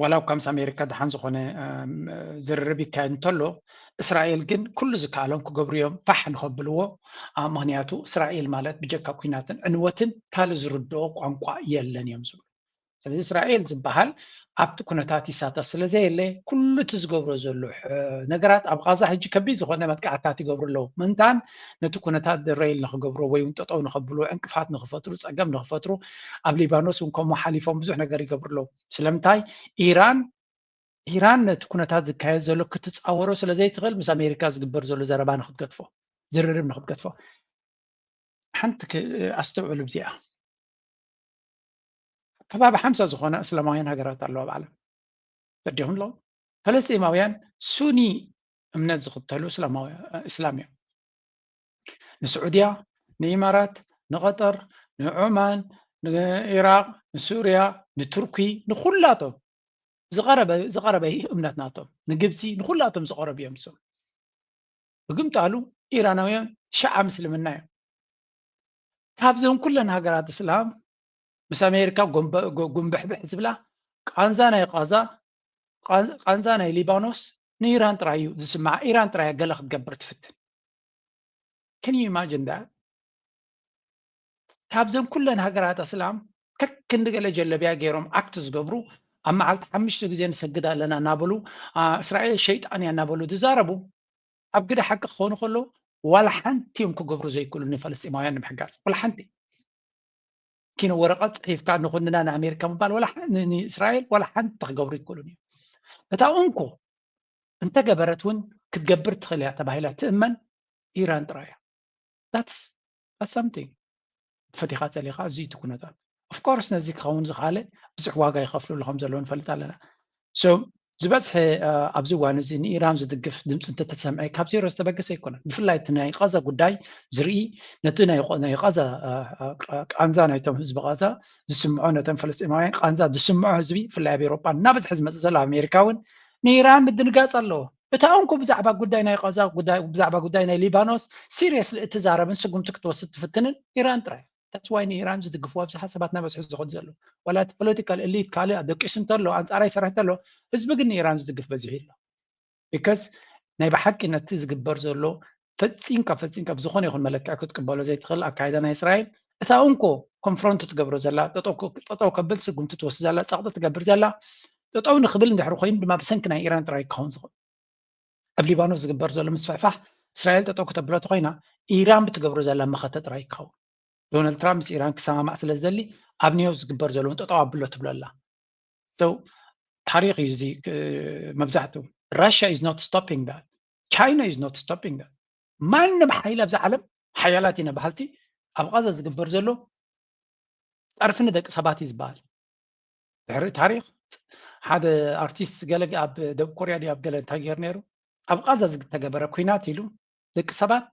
ዋላ እኳ ምስ ኣሜሪካ ደሓን ዝኾነ ዝርርብ ይካየድ እንተሎ እስራኤል ግን ኩሉ ዝከኣሎም ክገብሩ እዮም ፋሕ ንኸብልዎ። ምክንያቱ እስራኤል ማለት ብጀካ ኩናትን ዕንወትን ካልእ ዝርድኦ ቋንቋ የለን እዮም ዝብሉ። ስለዚ እስራኤል ዝበሃል ኣብቲ ኩነታት ይሳተፍ ስለ ዘየለ ኩሉ እቲ ዝገብሮ ዘሎ ነገራት ኣብ ቃዛ ሕጂ ከቢድ ዝኾነ መጥቃዕታት ይገብሩ ኣለዉ። ምእንታን ነቲ ኩነታት ደረይል ንክገብሮ ወይ እውን ጠጠው ንከብሉ ዕንቅፋት ንክፈጥሩ ፀገም ንክፈጥሩ ኣብ ሊባኖስ እውን ከምኡ ሓሊፎም ብዙሕ ነገር ይገብሩ ኣለዉ። ስለምንታይ ኢራን ኢራን ነቲ ኩነታት ዝካየድ ዘሎ ክትፃወሮ ስለ ዘይትኽእል ምስ ኣሜሪካ ዝግበር ዘሎ ዘረባ ንክትገድፎ ዝርርብ ንክትገድፎ ሓንቲ ኣስተውዕሉ ብዚኣ ከባቢ ሓምሳ ዝኾነ እስላማውያን ሃገራት ኣለዋ ኣብ ዓለም ተዲኹም ኣለዉ ፈለስጢማውያን ሱኒ እምነት ዝኽተሉ እስላም እዮም ንስዑድያ ንኢማራት ንቐጠር ንዑማን ንኢራቅ ንሱርያ ንቱርኪ ንኩላቶም ዝቐረበ እምነት ናቶም ንግብፂ ንኩላቶም ዝቐረቡ እዮም እሶም ብግምጣሉ ኢራናውያን ሸዓ ምስልምና እዮም ካብዘን ኩለን ሃገራት እስላም ምስ ኣሜሪካ ጉንብሕብሕ ዝብላ ቃንዛ ናይ ቃዛ ቃንዛ ናይ ሊባኖስ ንኢራን ጥራይ እዩ ዝስማዓ ኢራን ጥራይ ገለ ክትገብር ትፍትን can you imagine that ካብዘን ኩለን ሃገራት ኣስላም ከክንዲ ገለ ጀለብያ ገይሮም ኣክት ዝገብሩ ኣብ መዓልቲ ሓሙሽተ ግዜ ንሰግድ ኣለና እናበሉ እስራኤል ሸይጣን እያ እናበሉ ዝዛረቡ ኣብ ግደ ሓቂ ክኾኑ ከሎ ዋላ ሓንቲ እዮም ክገብሩ ዘይክእሉ ንፈለስጢማውያን ንምሕጋዝ ዋላ ሓንቲ ኪኖ ወረቐት ፅሒፍካ ንኹንና ንኣሜሪካ ምባል ዋላ ንእስራኤል ዋላ ሓንቲ ክገብሩ ይክእሉን እዮም እታ እንኮ እንተገበረት እውን ክትገብር ትኽእል እያ ተባሂላ ትእመን ኢራን ጥራይ እያ that's something ፈቲኻ ፀሊኻ እዚ እቲ ኩነታት of course ነዚ ክኸውን ዝኽኣለ ብዙሕ ዋጋ ይኸፍልሉ ከም ዘለዉ ንፈልጥ ኣለና ዝበዝሐ ኣብዚ እዋን እዚ ንኢራን ዝድግፍ ድምፂ እንተተሰምዐ ካብ ዜሮ ዝተበገሰ ኣይኮነን ብፍላይ እቲ ናይ ቃዛ ጉዳይ ዝርኢ ነቲ ናይ ቃዛ ቃንዛ ናይቶም ህዝቢ ቃዛ ዝስምዖ ነቶም ፈለስጢማውያን ቃንዛ ዝስምዖ ህዝቢ ብፍላይ ኣብ ኤሮጳ እናበዝሐ ዝመፅእ ዘሎ ኣብ ኣሜሪካ እውን ንኢራን ምድንጋፅ ኣለዎ እታ እንኮ ብዛዕባ ጉዳይ ናይ ቃዛ ብዛዕባ ጉዳይ ናይ ሊባኖስ seriously እትዛረብን ስጉምቲ ክትወስድ ትፍትንን ኢራን ጥራይ that's why ንኢራን ዝድግፍዎ ኣብዝሓ ሰባት እናበዝሑ ዝኸዱ ዘለዉ ዋላ እቲ political elite ካልእ ደቂሱ እንተሎ ኣንፃራ ይሰርሕ እንተሎ ህዝቢ ግን ንኢራን ዝድግፍ በዚሑ ኣሎ because ናይ ብሓቂ ነቲ ዝግበር ዘሎ ፈፂምካ ፈፂምካ ብዝኾነ ይኹን መለክዕ ክትቅበሎ ዘይትኽእል ኣካይዳ ናይ እስራኤል እታ እንኮ confront ትገብሮ ዘላ ጠጠው ከብል ስጉምቲ ትወስድ ዘላ ፀቕጢ ትገብር ዘላ ጠጠው ንክብል እንድሕሪ ኮይኑ ድማ ብሰንኪ ናይ ኢራን ጥራይ ክኸውን ዝኽእል ኣብ ሊባኖስ ዝግበር ዘሎ ምስፍሕፋሕ እስራኤል ጠጠው ከተብሎ ተኮይና ኢራን ብትገብሮ ዘላ መኸተ ጥራይ ክኸውን ዶናልድ ትራምፕ ምስ ኢራን ክሰማማዕ ስለ ዝደሊ ኣብ ኒውዮርክ ዝግበር ዘለውን ጠጠው ኣብሎ ትብሎ ኣላ so ታሪክ እዩ እዚ መብዛሕትኡ Russia is not stopping that China is not stopping that ማንም ሓይሊ ኣብዚ ዓለም ሓያላት ኢና በሃልቲ ኣብ ቃዛ ዝግበር ዘሎ ጠርፊ ንደቂ ሰባት እዩ ዝበሃል ድሕሪ ታሪክ ሓደ ኣርቲስት ገለ ኣብ ደቡብ ኮርያ ድዩ ኣብ ገለ እንታይ ገይሩ ነይሩ ኣብ ቃዛ ዝተገበረ ኩናት ኢሉ ደቂ ሰባት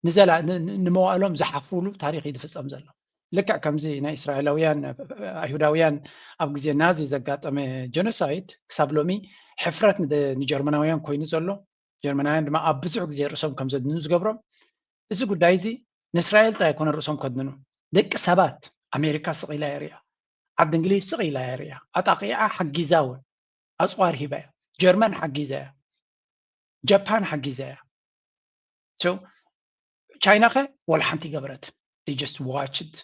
ንዘላ ን- ን- ንመዋእሎም ዝሓፍሩሉ ታሪኽ እዩ ዝፍጸም ዘሎ። ልክዕ ከምዚ ናይ እስራኤላውያን፣ ኣይሁዳውያን ኣብ ግዜ ናዚ ዘጋጠመ ጀኖሳይድ ክሳብ ሎሚ ሕፍረት ንደ- ንጀርመናውያን ኮይኑ ዘሎ፣ ጀርመናውያን ድማ ኣብ ብዙሕ ግዜ ርእሶም ከም ዘድንኑ ዝገብሮም፣ እዚ ጉዳይ እዚ ንእስራኤል ጥራይ ኣይኮነ ርእሶም ከድንኑ፣ ደቂ ሰባት፣ ኣሜሪካ ስቕ ኢላ እያ ሪኣ፣ ዓዲ እንግሊዝ ስቕ ኢላ እያ ሪኣ፣ ኣጣቂዓ ሓጊዛ እውን ኣፅዋር ሂባ እያ። ጀርመን ሓጊዛ እያ፣ ጃፓን ሓጊዛ እያ። So ቻይና ከ ወላ ሓንቲ ገበረት። They just watched።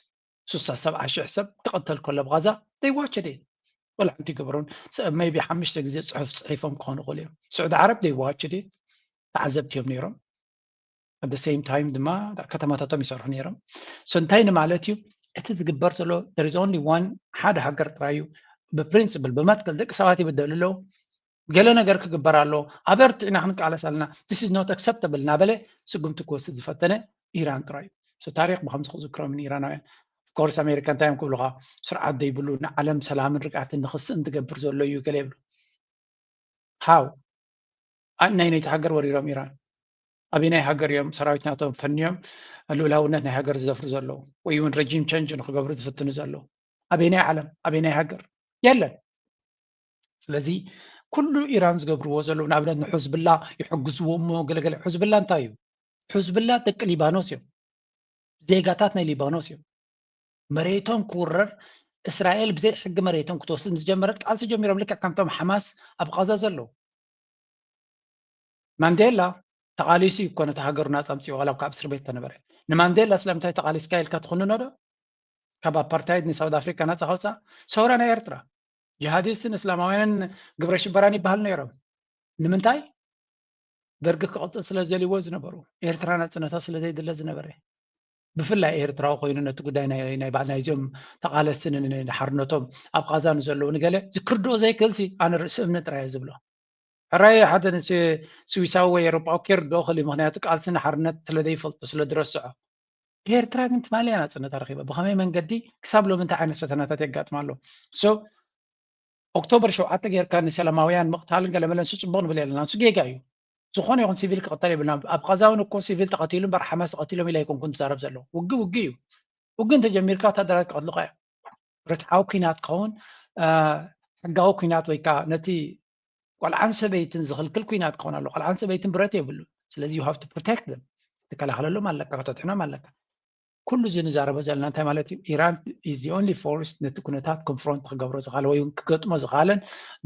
ሱሳ ሰብዓ ሽሕ ሰብ ክቐተል ከሎ ብጋዛ they watched it። ወላ ሓንቲ ገበሩን። maybe ሓሙሽተ ግዜ ፅሑፍ ፅሒፎም ክኾኑ ይኽእሉ እዮም። ስዑዲ ዓረብ they watched it። ተዓዘብቲ እዮም ነይሮም። At the same time ድማ ከተማታቶም ይሰርሑ ነይሮም። So እንታይ ንማለት እዩ? እቲ ዝግበር ዘሎ there is only one፣ ሓደ ሃገር ጥራይ እዩ። ብፕሪንስፕል ብመትከል ደቂ ሰባት ይብደሉ ኣለዉ። ገለ ነገር ክግበር ኣሎ፣ ኣበርቲዕና ክንቃለስ ኣለና፣ this is not acceptable እናበለ ስጉምቲ ክወስድ ዝፈተነ ኢራን ጥራይ እዩ። So ታሪኽ ብከምዚ ክዝክሮም ንኢራናውያን። Of course ኣሜሪካ እንታይ እዮም ክብሉኻ? ስርዓት ዘይብሉ ንዓለም ሰላምን ርግኣትን ንኽስእን ዝገብር ዘሎ እዩ ገለ ይብሉ። How? ኣ- ናይ ነይቲ ሃገር ወሪሮም ኢራን። ኣበየናይ ሃገር እዮም ሰራዊት ናቶም ፈንዮም ልኡላውነት ናይ ሃገር ዝደፍሩ ዘለዉ ወይ እውን regime change ንክገብሩ ዝፍትኑ ዘለዉ? ኣበየናይ ዓለም? ኣበየናይ ሃገር? የለን። ስለዚ ኩሉ ኢራን ዝገብርዎ ዘለዉ ንኣብነት ንሑዝብላ ይሕግዝዎ እሞ ገለገለ። ሑዝብላ እንታይ እዩ? ሑዝብላ ደቂ ሊባኖስ እዮም። ዜጋታት ናይ ሊባኖስ እዮም። መሬቶም ክውረር፣ እስራኤል ብዘይ ሕጊ መሬቶም ክትወስድ ምስ ጀመረት ቃልሲ ጀሚሮም፣ ልክዕ ከምቶም ሓማስ ኣብ ቃዛ ዘለዉ። ማንዴላ ተቓሊሱ እዩ እኮ ነቲ ሃገሩ ናጻ ኣምጺኡ፣ ዋላ እኳ ኣብ እስር ቤት ተነበረ። ንማንዴላ ስለምንታይ ተቓሊስካ ኢልካ ትኹንኖ ዶ? ካብ ኣፓርታይድ ንሳውት ኣፍሪካ ናጻ ከውፅኣ? ሰውራ ናይ ኤርትራ ጅሃዲስትን እስላማውያንን ግብረ ሽበራን ይበሃል ነይሮም። ንምንታይ? ደርጊ ክቕፅል ስለ ዝደልይዎ ዝነበሩ፣ ኤርትራ ናፅነታ ስለ ዘይድለ ዝነበረ። ብፍላይ ኤርትራዊ ኮይኑ ነቲ ጉዳይ ናይ ናይ ባዕ- ናይዚኦም ተቓለስቲ ን- ን- ንሓርነቶም ኣብ ቃዛ ንዘለዉ ንገለ ዝክርድኦ ዘይክእልሲ ኣነ ርእሲ እምኒ ጥራይ እየ ዝብሎ። ሕራይ ሓደ ንስ- ስዊሳዊ ወይ ኤሮጳዊ ክርድኦ ክእል እዩ፣ ምክንያቱ ቃልሲ ንሓርነት ስለ ዘይፈልጦ ስለ ዝረስዖ። ኤርትራ ግን ትማሊ እያ ናፅነታ ረኺባ። ብኸመይ መንገዲ ክሳብ ሎሚ እንታይ ዓይነት ፈተናታት የጋጥማ ኣሎ? So ኦክቶበር ሸውዓተ ጌርካ ንሰላማውያን ምቕታልን ገለመለን ንሱ ፅቡቕ ንብል የለና፣ ንሱ ጌጋ እዩ። ዝኾነ ይኹን ሲቪል ክቕተል የብልና። ኣብ ቃዛ እውን እኮ ሲቪል ተቐቲሉ እምበር ሓማስ ተቐቲሎም ኢለ ኣይኮንኩን ዝዛረብ ዘለኹ። ውግእ ውግእ እዩ። ውግእ እንተጀሚርካ ወታደራት ክቐትሉኻ እዮም። ርትዓዊ ኲናት ክኸውን፣ አ፣ ሕጋዊ ኲናት ወይ ከዓ ነቲ ቆልዓን ሰበይትን ዝኽልክል ኲናት ክኸውን ኣሎ። ቆልዓን ሰበይትን ብረት የብሉ። ስለዚ you have to protect them፣ ትከላኸለሎም ኣለካ፣ ከተድሕኖም ኣለካ። ኩሉ እዚ ንዛረቦ ዘለና እንታይ ማለት እዩ? ኢራን is the only force ነቲ ኩነታት ኮንፍሮንት ክገብሮ ዝኽኣለ ወይ እውን ክገጥሞ ዝኽኣለን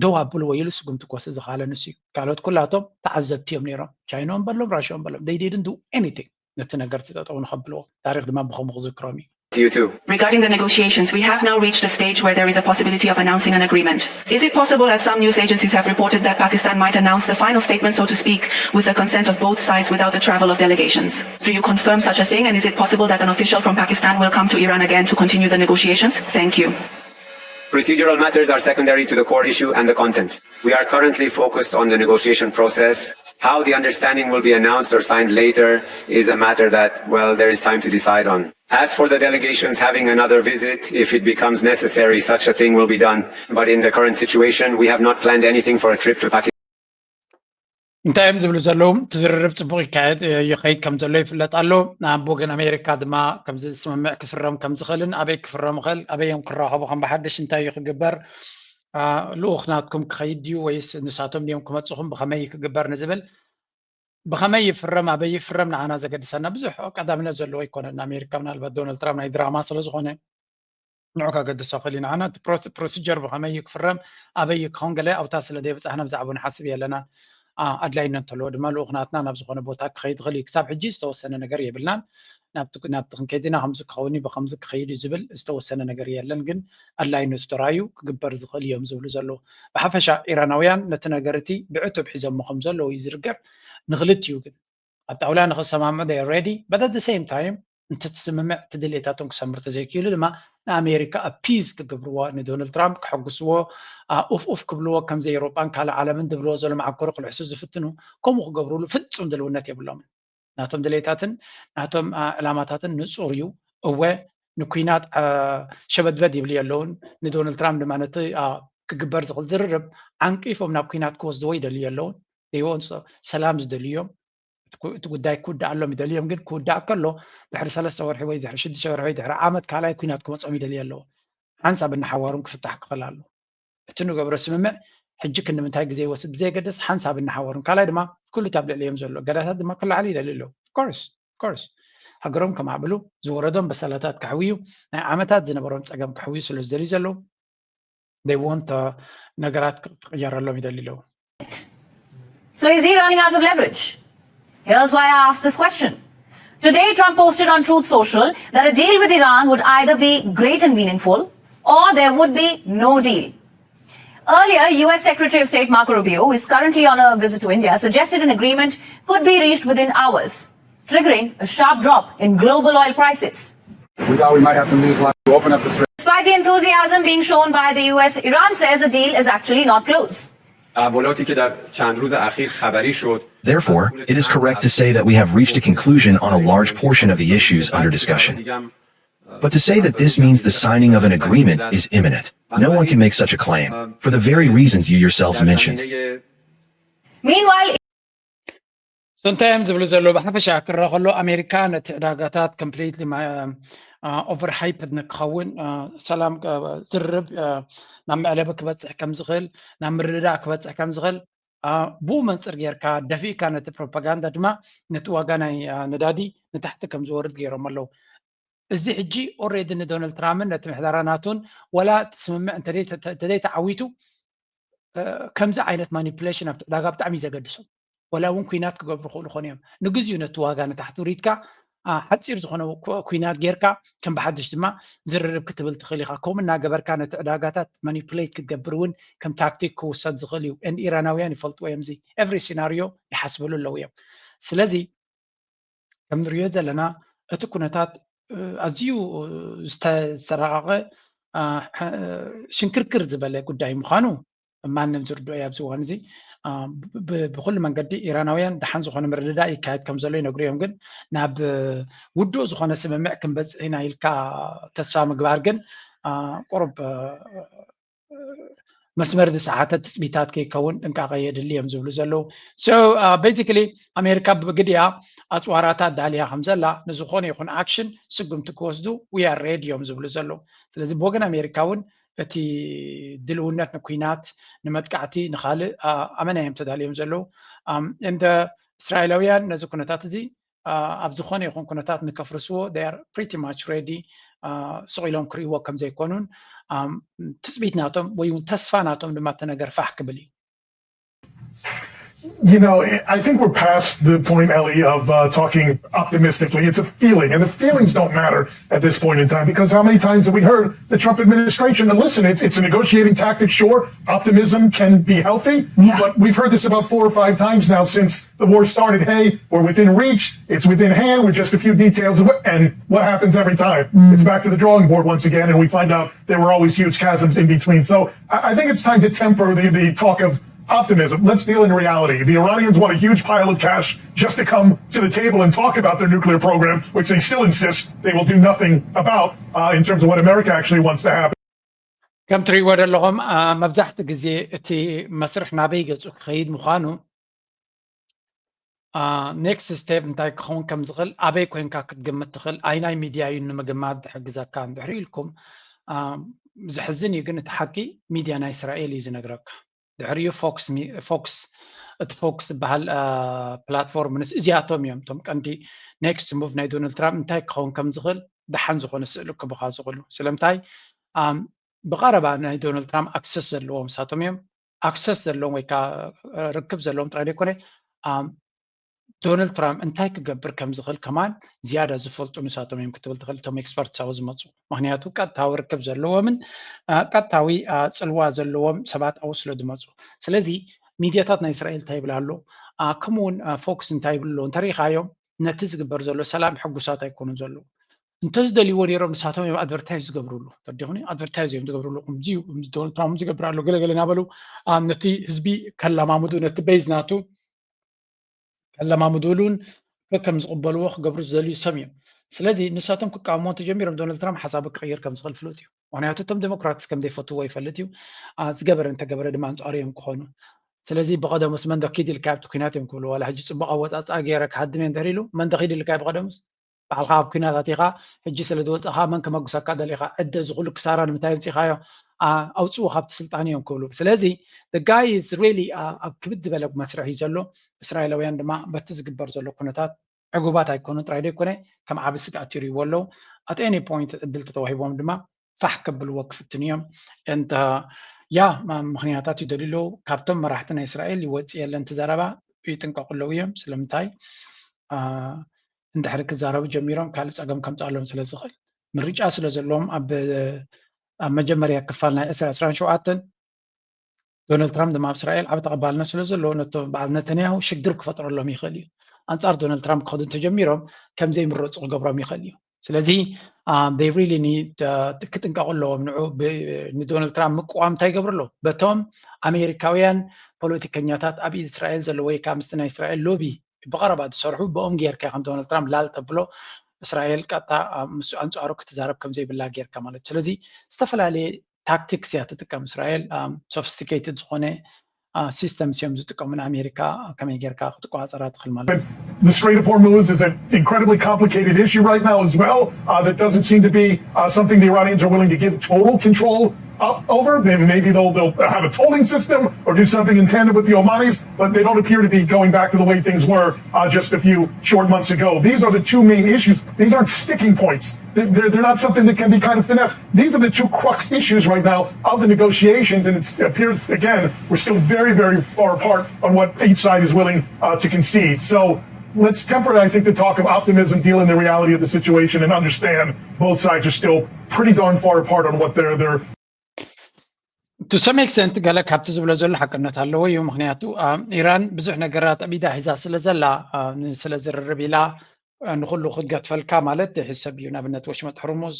ደው ኣብሉ ወይ ኢሉ ስጉምቲ ክወስድ ዝኽኣለ ንሱ እዩ። ካልኦት ኩላቶም ተዓዘብቲ እዮም ነይሮም። ቻይናኦም በሎም ራሽያኦም በሎም they didn't do anything ነቲ ነገር ተጠጠው ንኸብልዎ። ታሪኽ ድማ ብኸምኡ ክዝክሮም እዩ። You too. Regarding the negotiations, we have now reached a stage where there is a possibility of announcing an agreement. Is it possible, as some news agencies have reported, that Pakistan might announce the final statement, so to speak, with the consent of both sides without the travel of delegations? Do you confirm such a thing, and is it possible that an official from Pakistan will come to Iran again to continue the negotiations? Thank you. Procedural matters are secondary to the core issue and the content. We are currently focused on the negotiation process. How the understanding will be announced or signed later is a matter that, well, there is time to decide on. As for the delegations having another visit, if it becomes necessary, such a thing will be done. But in the current situation, we have not planned anything for a trip to Pakistan. እንታይ እዮም ዝብሉ ዘለዉ? እቲ ዝርርብ ፅቡቕ ይካየድ ይኸይድ ከም ዘሎ ይፍለጥ ኣሎ። ኣብ ወገን ኣሜሪካ ድማ ከምዚ ስምምዕ ክፍረም ከም ዝኽእልን ኣበይ ክፍረም ይኽእል ኣበይ እዮም ክራኸቡ ከም ብሓድሽ እንታይ እዩ ክግበር፣ ልኡኽ ናትኩም ክኸይድ ድዩ ወይስ ንሳቶም ድዮም ክመፅኹም ብኸመይ ክግበር ንዝብል ብኸመይ ይፍረም ኣበይ ይፍረም ንዓና ዘገድሰና ብዙሕ ቀዳምነት ዘለዎ ኣይኮነን። ኣሜሪካ ምናልባት ዶናልድ ትራምፕ ናይ ድራማ ስለ ዝኾነ ንዑ ከገድሶ ክእል እዩ። ንዓና እቲ ፕሮሲጀር ብኸመይ እዩ ክፍረም ኣበይ እዩ ክኸውን ገለ ኣብታ ስለ ዘይበፃሕና ብዛዕባኡ ንሓስብ የለናን። ኣድላይነት እንተለዎ ድማ ልኡኽ ናትና ናብ ዝኾነ ቦታ ክኸይድ ይኽእል እዩ። ክሳብ ሕጂ ዝተወሰነ ነገር የብልናን። ናብቲ ናብቲ ክንከይድ ኢና ከምዚ ክኸውን እዩ ብኸምዚ ክኸይድ እዩ ዝብል ዝተወሰነ ነገር የለን። ግን ኣድላይነቱ ተራእዩ ክግበር ዝኽእል እዮም ዝብሉ ዘለዉ። ብሓፈሻ ኢራናውያን ነቲ ነገር እቲ ብዕቱብ ሒዞሞ ከም ዘለዉ እዩ ዝርገር። ንክልቲኡ ግን ኣብ ጣውላ ንክሰማምዑ they are ready but at the same time እንተትስምምዕ እቲ ድሌታቶም ክሰምር ተዘይክኢሉ ድማ ንኣሜሪካ ኣፒዝ ክገብርዎ ንዶናልድ ትራምፕ ከሐጉስዎ ኡፍ ኡፍ ክብልዎ ከምዚ ኤውሮጳን ካልእ ዓለምን ዝብልዎ ዘሎ መዓኮሪ ክልሕሱ ዝፍትኑ ከምኡ ክገብርሉ ፍጹም ድልውነት የብሎምን። ናቶም ድሌታትን ናቶም ዕላማታትን ንጹር እዩ። እወ ንኲናት ሸበድበድ ይብሉ የለውን። ንዶናልድ ትራምፕ ድማ ነቲ ክግበር ዝኽእል ዝርርብ ዓንቂፎም ናብ ኲናት ክወስድዎ ይደልዩ የለውን። ሰላም ዝደልዩ እዮም። እቲ ጉዳይ ክውዳእ ኣሎም ይደልዮም ግን ክውዳእ ከሎ ድሕሪ ሰለስተ ወርሒ ወይ ድሕሪ ሽዱሽተ ወርሒ ወይ ድሕሪ ዓመት ካልኣይ ኩናት ክመፆም ይደልየ ኣለዎ። ሓንሳብ እናሓዋሩን ክፍታሕ ክኽእል ኣሎ። እቲ ንገብሮ ስምምዕ ሕጂ ክንዲ ምንታይ ግዜ ይወስድ ብዘየገደስ ሓንሳብ እናሓወሩን ካልኣይ ድማ ኩሉ ኣብ ልዕሊኦም ዘሎ እገዳታት ድማ ክለዓሉ ይደልዩ ኣለዉ። ኮርስ ኮርስ ሃገሮም ከማዕብሉ ዝወረዶም በሰላታት ከሕውዩ ናይ ዓመታት ዝነበሮም ፀገም ከሕውዩ ስለ ዝደልዩ ዘለዉ they want ነገራት ክቕየረሎም ይደልዩ ኣለዉ። So is he running out of leverage? Here's why I ask this question. Today, Trump posted on Truth Social that a deal with Iran would either be great and meaningful or there would be no deal. Earlier, U S Secretary of State Marco Rubio, who is currently on a visit to India, suggested an agreement could be reached within hours, triggering a sharp drop in global oil prices. We thought we might have some news line to open up the strait. Despite the enthusiasm being shown by the U S, Iran says a deal is actually not close. تحولاتی که در چند روز اخیر خبری شد Therefore, it is correct to say that we have reached a conclusion on a large portion of the issues under discussion. But to say that this means the signing of an agreement is imminent. No one can make such a claim, for the very reasons you yourselves mentioned. Meanwhile, So እንታይ እዮም ዝብሉ ዘለዉ? ብሓፈሻ ክረአ ከሎ ኣሜሪካ ነቲ ዕዳጋታት completely over hyped ንክኸውን ሰላም ዝርርብ ናብ መዕለቢ ክበፅሕ ከም ዝኽእል ናብ ምርድዳእ ክበፅሕ ከም ዝኽእል ብኡ መንፅር ጌርካ ደፊእካ ነቲ ፕሮፓጋንዳ ድማ ነቲ ዋጋ ናይ ነዳዲ ንታሕቲ ከም ዝወርድ ገይሮም ኣለዉ። እዚ ሕጂ already ንዶናልድ ትራምፕን ነቲ ምሕደራ ናቱን ወላ እቲ ስምምዕ እንተዘይተዓዊቱ ከምዚ ዓይነት manipulation ኣብቲ ዕዳጋ ብጣዕሚ እዩ ዘገድሶም። ወላ እውን ኩናት ክገብሩ ክእሉ ኮኑ እዮም። ንግዚኡ ነቲ ዋጋ ንታሕቲ ውሪድካ ሓፂር ዝኾነ ኩናት ጌርካ ከም ብሓድሽ ድማ ዝርርብ ክትብል ትኽእል ኢኻ። ከምኡ እናገበርካ ነቲ ዕዳጋታት manipulate ክትገብር እውን ከም ታክቲክ ክውሰድ ዝኽእል እዩ። And ኢራናውያን ይፈልጥዎ እዮም። እዚ every scenario ይሓስብሉ ኣለዉ እዮም። ስለዚ ከም ንሪኦ ዘለና እቲ ኩነታት ኣዝዩ ዝተረቓቐ ሽንክርክር ዝበለ ጉዳይ ምዃኑ ማንም ዝርድኦ እዩ። ኣብዚ እዋን እዚ ብኩሉ መንገዲ ኢራናውያን ደሓን ዝኾነ ምርድዳእ ይካየድ ከም ዘሎ ይነግሩ እዮም። ግን ናብ ውዱእ ዝኾነ ስምምዕ ክንበፅሕ ኢና ኢልካ ተስፋ ምግባር ግን ቁሩብ መስመር ዝሰሓተ ትፅቢታት ከይከውን ጥንቃቐ የድሊ እዮም ዝብሉ ዘለዉ። So basically ኣሜሪካ ብግዲያ ኣፅዋራታ ዳልያ ከም ዘላ ንዝኾነ ይኹን action ስጉምቲ ክወስዱ we are ready እዮም ዝብሉ ዘለዉ። ስለዚ ብወገን ኣሜሪካ እውን እቲ ድልውነት ንኩናት ንመጥቃዕቲ ንካልእ ኣመና እዮም ተዳልዮም ዘለዉ። እንደ እስራኤላውያን ነዚ ኩነታት እዚ ኣብ ዝኾነ ይኹን ኩነታት ንከፍርስዎ they are pretty much ready ስቕ ኢሎም ክርእይዎ ከም ዘይኮኑን ትፅቢት ናቶም ወይ እውን ተስፋ ናቶም ድማ እቲ ነገር ፋሕ ክብል እዩ። You know, I think we're past the point, Ellie, of uh, talking optimistically. It's a feeling, and the feelings don't matter at this point in time because how many times have we heard the Trump administration? And listen, it's, it's a negotiating tactic, sure. Optimism can be healthy, yeah. But we've heard this about four or five times now since the war started. Hey, we're within reach, it's within hand, we're just a few details away. And what happens every time? Mm. It's back to the drawing board once again, and we find out there were always huge chasms in between. So I, I think it's time to temper the, the talk of optimism. Let's deal in reality. The Iranians want a huge pile of cash just to come to the table and talk about their nuclear program, which they still insist they will do nothing about uh, in terms of what America actually wants to happen. ከም ትሪእዎ ዘለኹም መብዛሕቲ ግዜ እቲ መስርሕ ናበይ ገፁ ክኸይድ ምዃኑ next step እንታይ ክኸውን ከም ዝኽእል ኣበይ ኮይንካ ክትግምት ትኽእል ኣይናይ ሚድያ እዩ ንምግማት ዝሕግዘካ። እንድሕሪ ኢልኩም ዝሕዝን እዩ ግን እቲ ሓቂ ሚድያ ናይ እስራኤል እዩ ዝነግረካ። ድሕሪኡ ፎክስ ፎክስ እቲ ፎክስ ዝበሃል ፕላትፎርም ምስ እዚኣቶም እዮም እቶም ቀንዲ next move ናይ ዶናልድ ትራምፕ እንታይ ክኸውን ከም ዝኽእል ደሓን ዝኾነ ስእሊ ክቡኻ ዝኽእሉ። ስለምንታይ ብቐረባ ናይ ዶናልድ ትራምፕ ኣክሰስ ዘለዎም ንሳቶም እዮም። ኣክሰስ ዘለዎም ወይ ከዓ ርክብ ዘለዎም ጥራይ ዘይኮነ ዶናልድ ትራምፕ እንታይ ክገብር ከም ዝኽእል ከማን ዝያዳ ዝፈልጡ ንሳቶም እዮም ክትብል ትኽእል። እቶም ኤክስፐርት ሳው ዝመፁ ምክንያቱ ቀጥታዊ ርክብ ዘለዎምን ቀጥታዊ ፅልዋ ዘለዎም ሰባት ኣው ስለ ዝመፁ። ስለዚ ሚድያታት ናይ እስራኤል እንታይ ይብል ኣሎ ከምኡውን ፎክስ እንታይ ይብል ኣሎ እንተሪኢኻዮም ነቲ ዝግበር ዘሎ ሰላም ሕጉሳት ኣይኮኑን ዘለዉ። እንተዝደልይዎ ነይሮም ንሳቶም እዮም ኣድቨርታይዝ ዝገብርሉ ተዲኹኒ ኣድቨርታይዝ እዮም ዝገብርሉ። ከምዚ እዩ ዶናልድ ትራምፕ ዝገብር ኣሎ ገለገለ እናበሉ ነቲ ህዝቢ ከለማምዱ ነቲ ቤዝ ናቱ ከለማምዱሉን ከከም ዝቕበልዎ ክገብሩ ዝደልዩ ሰብ እዮም። ስለዚ ንሳቶም ክቃወምዎ እንተጀሚሮም ዶናልድ ትራምፕ ሓሳቡ ክቕይር ከም ዝኽእል ፍሉጥ እዩ። ምክንያቱ እቶም ዴሞክራትስ ከም ዘይፈትዎ ይፈልጥ እዩ። ዝገበረ እንተገበረ ድማ ኣንፃሩ እዮም ክኾኑ። ስለዚ ብቐደሙስ መን ዶ ኪድ ኢልካ ኣብቲ ኩናት እዮም ክብሉ፣ ዋላ ሕጂ ፅቡቕ ኣወፃፅኣ ገይረ ክሃድም እየ እንድሕር ኢሉ፣ መን ዶ ኪድ ኢልካ ብቐደሙስ? ባዕልኻ ኣብ ኩናት ኣቲኻ፣ ሕጂ ስለ ዝወፃኻ መን ከመጉሰካ ደሊኻ? ዕደ እዚ ኩሉ ክሳራ ንምንታይ ኣምፂኻዮ? ኣውፅኡ ካብቲ ስልጣን እዮም ክብሉ። ስለዚ the guy is really ኣብ ክብድ ዝበለ መስርሕ እዩ ዘሎ። እስራኤላውያን ድማ በቲ ዝግበር ዘሎ ኩነታት ዕጉባት ኣይኮኑን ጥራይ ዘይኮነ ከም ዓቢ ስግኣት ይርእይዎ ኣለዉ። At any point ዕድል ተተዋሂቦም ድማ ፋሕ ከብልዎ ክፍትኑ እዮም። እንተ ያ ምክንያታት ይደልዩ ኣለዉ። ካብቶም መራሕቲ ናይ እስራኤል ይወፅእ የለን እቲ ዘረባ፣ ይጥንቀቑ ኣለዉ እዮም። ስለምንታይ? እንድሕሪ ክዛረቡ ጀሚሮም ካልእ ፀገም ከምፅኣሎም ስለ ዝኽእል፣ ምርጫ ስለ ዘለዎም ኣብ ኣብ መጀመርያ ክፋል ናይ ዕስራ ዕስራን ሸውዓተን ዶናልድ ትራምፕ ድማ ኣብ እስራኤል ዓቢ ተቐባልነት ስለ ዘለዎ ነቶም በዓል ነተንያሁ ሽግር ክፈጥረሎም ይኽእል እዩ። ኣንጻር ዶናልድ ትራምፕ ክኸዱ እንተጀሚሮም ከም ዘይምረፁ ክገብሮም ይኽእል እዩ። ስለዚ they really need ክጥንቀቑ ኣለዎም። ንዑ ንዶናልድ ትራምፕ ምቅዋም እንታይ ይገብሩ ኣለዉ? በቶም ኣሜሪካውያን ፖለቲከኛታት ኣብ ኢድ እስራኤል ዘለዉ ወይ ከዓ ምስቲ ናይ እስራኤል ሎቢ ብቐረባ ዝሰርሑ ብኦም ጌርካ ከም ዶናልድ ትራምፕ ላል ተብሎ እስራኤል ቀጥታ ምስ ኣንጻሩ ክትዛረብ ከም ዘይብላ ጌርካ ማለት። ስለዚ ዝተፈላለየ ታክቲክስ እያ ትጥቀም እስራኤል። Sophisticated ዝኾነ ሲስተምስ እዮም ዝጥቀሙ። ንኣሜሪካ ከመይ ጌርካ ክትቆፃፀራ ትኽእል ማለት እዩ። The Strait of Hormuz is an incredibly complicated issue right now as well, uh, that doesn't seem to be uh, something the Iranians are willing to give total control uh, over. Maybe they'll, they'll have a tolling system or do something in tandem with the Omanis, but they don't appear to be going back to the way things were uh, just a few short months ago. These are the two main issues. These aren't sticking points. They're, they're not something that can be kind of finessed. These are the two crux issues right now of the negotiations, and it appears, again, we're still very, very far apart on what each side is willing uh, to concede. So let's temper, I think, the talk of optimism, deal in the reality of the situation, and understand both sides are still pretty darn far apart on what they're, they're to some extent ገለ ካብቲ ዝብሎ ዘሎ ሓቅነት ኣለዎ እዩ። ምክንያቱ ኢራን ብዙሕ ነገራት ኣብ ኢዳ ሒዛ ስለ ዘላ፣ ስለ ዝርርብ ኢላ ንኩሉ ክትገትፈልካ ማለት ሕሰብ እዩ። ንኣብነት ወሽመጥ ሕርሙዝ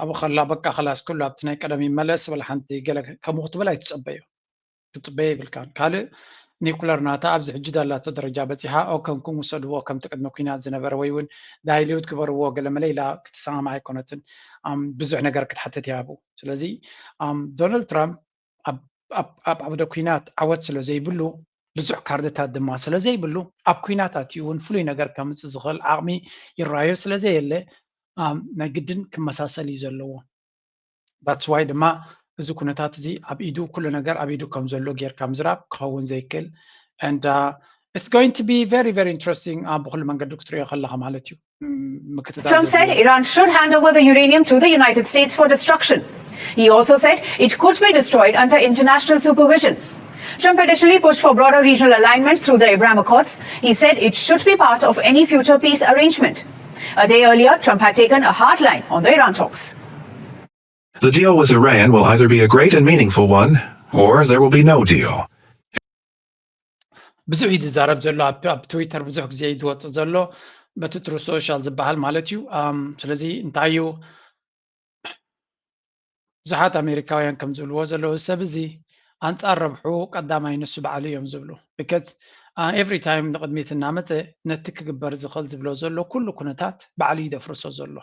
ኣብኡ ከላ በቃ ከላስ ኩሉ ኣብቲ ናይ ቀደም ይመለስ፣ ወላ ሓንቲ ገለ ከምኡ ክትብል ኣይትፀበዮ፣ ክትፅበዮ ይብልካን። ካልእ ኒኩለር ናታ ኣብዚ ሕጂ ዳላቶ ደረጃ በፂሓ፣ ኦ ከምኩም ውሰድዎ፣ ከምቲ ቅድሚ ኩናት ዝነበረ ወይ እውን ዳይሊዩት ግበርዎ ገለመለ ኢላ ክትሰማማዕ ኣይኮነትን። ብዙሕ ነገር ክትሓተት እያ ኣብኡ። ስለዚ ዶናልድ ትራምፕ ኣብ ዓውደ ኩናት ዓወት ስለ ዘይብሉ፣ ብዙሕ ካርድታት ድማ ስለ ዘይብሉ፣ ኣብ ኩናት ኣትዩ እውን ፍሉይ ነገር ከምፅእ ዝኽእል ዓቕሚ ይረኣዮ ስለ ዘየለ፣ ናይ ግድን ክመሳሰል እዩ ዘለዎ። That's why ድማ እዚ ኩነታት እዚ ኣብ ኢዱ፣ ኩሉ ነገር ኣብ ኢዱ ከም ዘሎ ጌርካ ምዝራብ ክኸውን ዘይክእል። And it's going to be very, very interesting ብኩሉ መንገዲ ክትሪኦ ከለኻ ማለት እዩ። Trump said Iran should hand over the uranium to the United States for destruction. He also said it could be destroyed under international supervision. Trump additionally pushed for broader regional alignment through the Abraham Accords. He said it should be part of any future peace arrangement. A day earlier, Trump had taken a hard line on the Iran talks. The deal with Iran will either be a great and meaningful one, or there will be no deal. ብዙሕ እዩ ዝዛረብ ዘሎ ኣብ ትዊተር፣ ብዙሕ ግዜ እዩ ዝወፅእ ዘሎ በቲ ትሩ ሶሻል ዝበሃል ማለት እዩ። ስለዚ እንታይ እዩ ብዙሓት ኣሜሪካውያን ከም ዝብልዎ ዘለዉ፣ እዚ ሰብ እዚ ኣንጻር ረብሑ ቀዳማይ ንሱ ባዕሉ እዮም ዝብሉ። Because every time ንቕድሚት እናመፀ ነቲ ክግበር ዝኽእል ዝብሎ ዘሎ ኩሉ ኩነታት ባዕሉ እዩ ደፍርሶ ዘሎ።